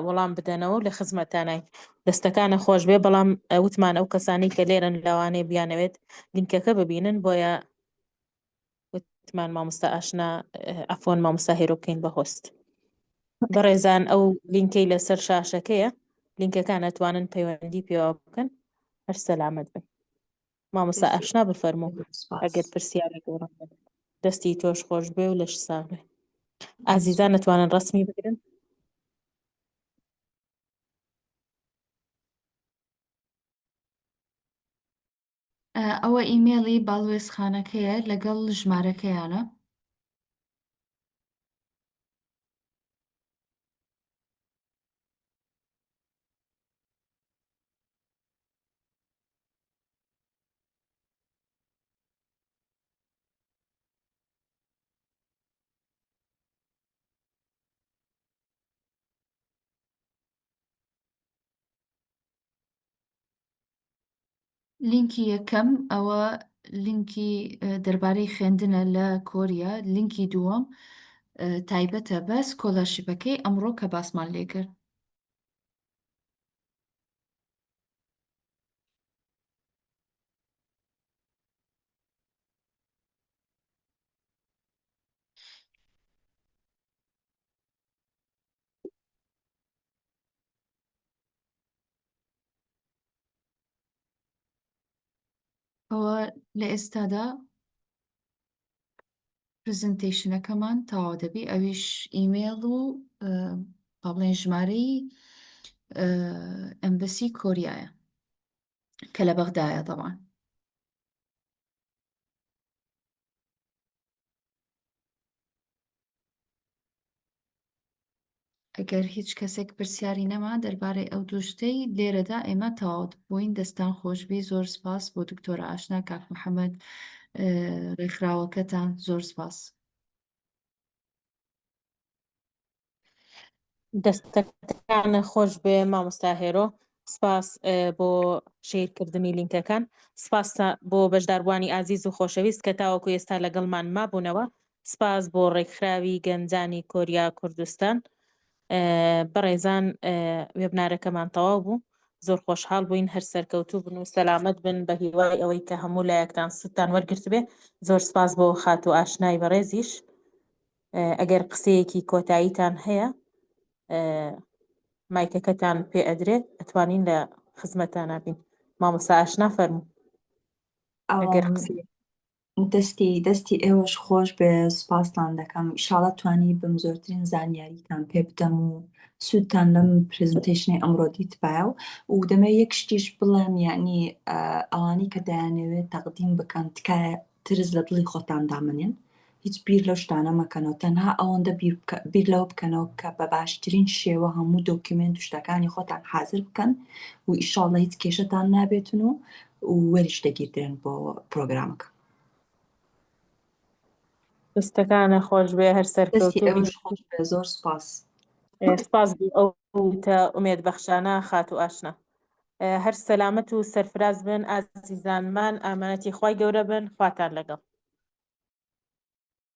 وەڵام بدەنەوە لە خزمەتانای دەستەکانە خۆش بێ بەڵام وتمان ئەو کەسانی کە لێرن لەوانەیە بیانەوێت لینکەکە ببینن بۆیە وتمان مامۆستا ئاشنا عەفوەن مامۆستا هێرۆ بکەین بە host بەڕێزان ئەو لینکەی لەسەر شاشەکەیە لینکەکان ئەتوانن پەیوەندی پێوە بکەن هەر سەلامەت بن مامۆستا ئاشنا بفەرموو ئەگەر پرسیارێک وەڵام بدەن. دەستی تۆش خۆش بێ و لەش ساغ بێ ئازیزان ئەتوانن ڕەسمی بگرن ئەوە ئیمێڵی باڵوێزخانەکەیە لەگەڵ ژمارەکەیانە. لینکی یەکەم ئەوە لینکی دەربارەی خوێندنە لە کۆریا، لینکی دووەم تایبەتە بە scholarship ەکەی ئەمڕۆ کە باسمان لێکرد. ئەوە لە ئێستادا presentation ەکەمان تەواو دەبی ئەویش ئیمێڵ و با بڵێن ژمارەی embassy کۆریایە کە لە بەغدایە تەبعەن. ئەگەر هیچ کەسێک پرسیاری نەما دەربارەی ئەو دوو شتەی لێرەدا ئێمە تەواو بووین دەستان خۆشبی زۆر سپاس بۆ دکتۆرە ئاشنا کاک محەممەد ڕێکخراوەکەتان زۆر سپاس. دەستەکان خۆش بێ مامۆستا هێرۆ سپاس بۆ شەیرکردنی لینکەکان سپاس بۆ بەشداربووانی ئازیز و خۆشەویست کە تاوەکو ئێستا لەگەڵمان مابوونەوە سپاس بۆ ڕێکخراوی گەنجانی کۆریا کوردستان بەڕێزان webinar ەکەمان تەواو بوو زۆر خۆشحاڵ بووین هەر سەرکەوتوو بن و سەلامەت بن بە هیوای ئەوەی کە هەموو لایەکتان سوودتان وەرگرتبێ زۆر سپاس بۆ خاتوو ئاشنای بەڕێزیش ئەگەر قسەیەکی کۆتاییتان هەیە مایکەکەتان پێ ئەدرێت ئەتوانین لە خزمەتانە بین مامۆستا ئاشنا فەرموو ئەگەر قسەیەک دەستی دەستی ئێوەش خۆش بێ سوپاستان دەکەم ئیشاڵا توانی بم زۆرترین زانیاریتان پێ بدەم و سوودتان لەم presentation ەی ئەمڕۆ دیتبایە و و دەمێ یەک شتیش بڵێم یعنی ئەوانەی کە دەیانەوێت تەقدیم بکەن تکایە ترس لە دڵی خۆتان دامەنێن هیچ بیر لەو شتانە مەکەنەوە تەنها ئەوەندە بیر بکە بیر لەوە بکەنەوە کە بە باشترین شێوە هەموو document و شتەکانی خۆتان حازر بکەن و ئیشاڵڵە هیچ کێشەتان نابێتن و و وەریش دەگیردرێن بۆ پرۆگرامەکە. دەستەکانە خۆش بێ هەر دەستی سەرکەوتوو بی. ئێوەش خۆش بێ زۆر سوپاس. سپاس بۆ ئەو وتە ئومێد بەخشانە خاتوو ئاشنا. هەر سەلامەت و سەرفراز بن ئازیزانمان ئامانەتی خوای گەورە بن خواتان لەگەڵ.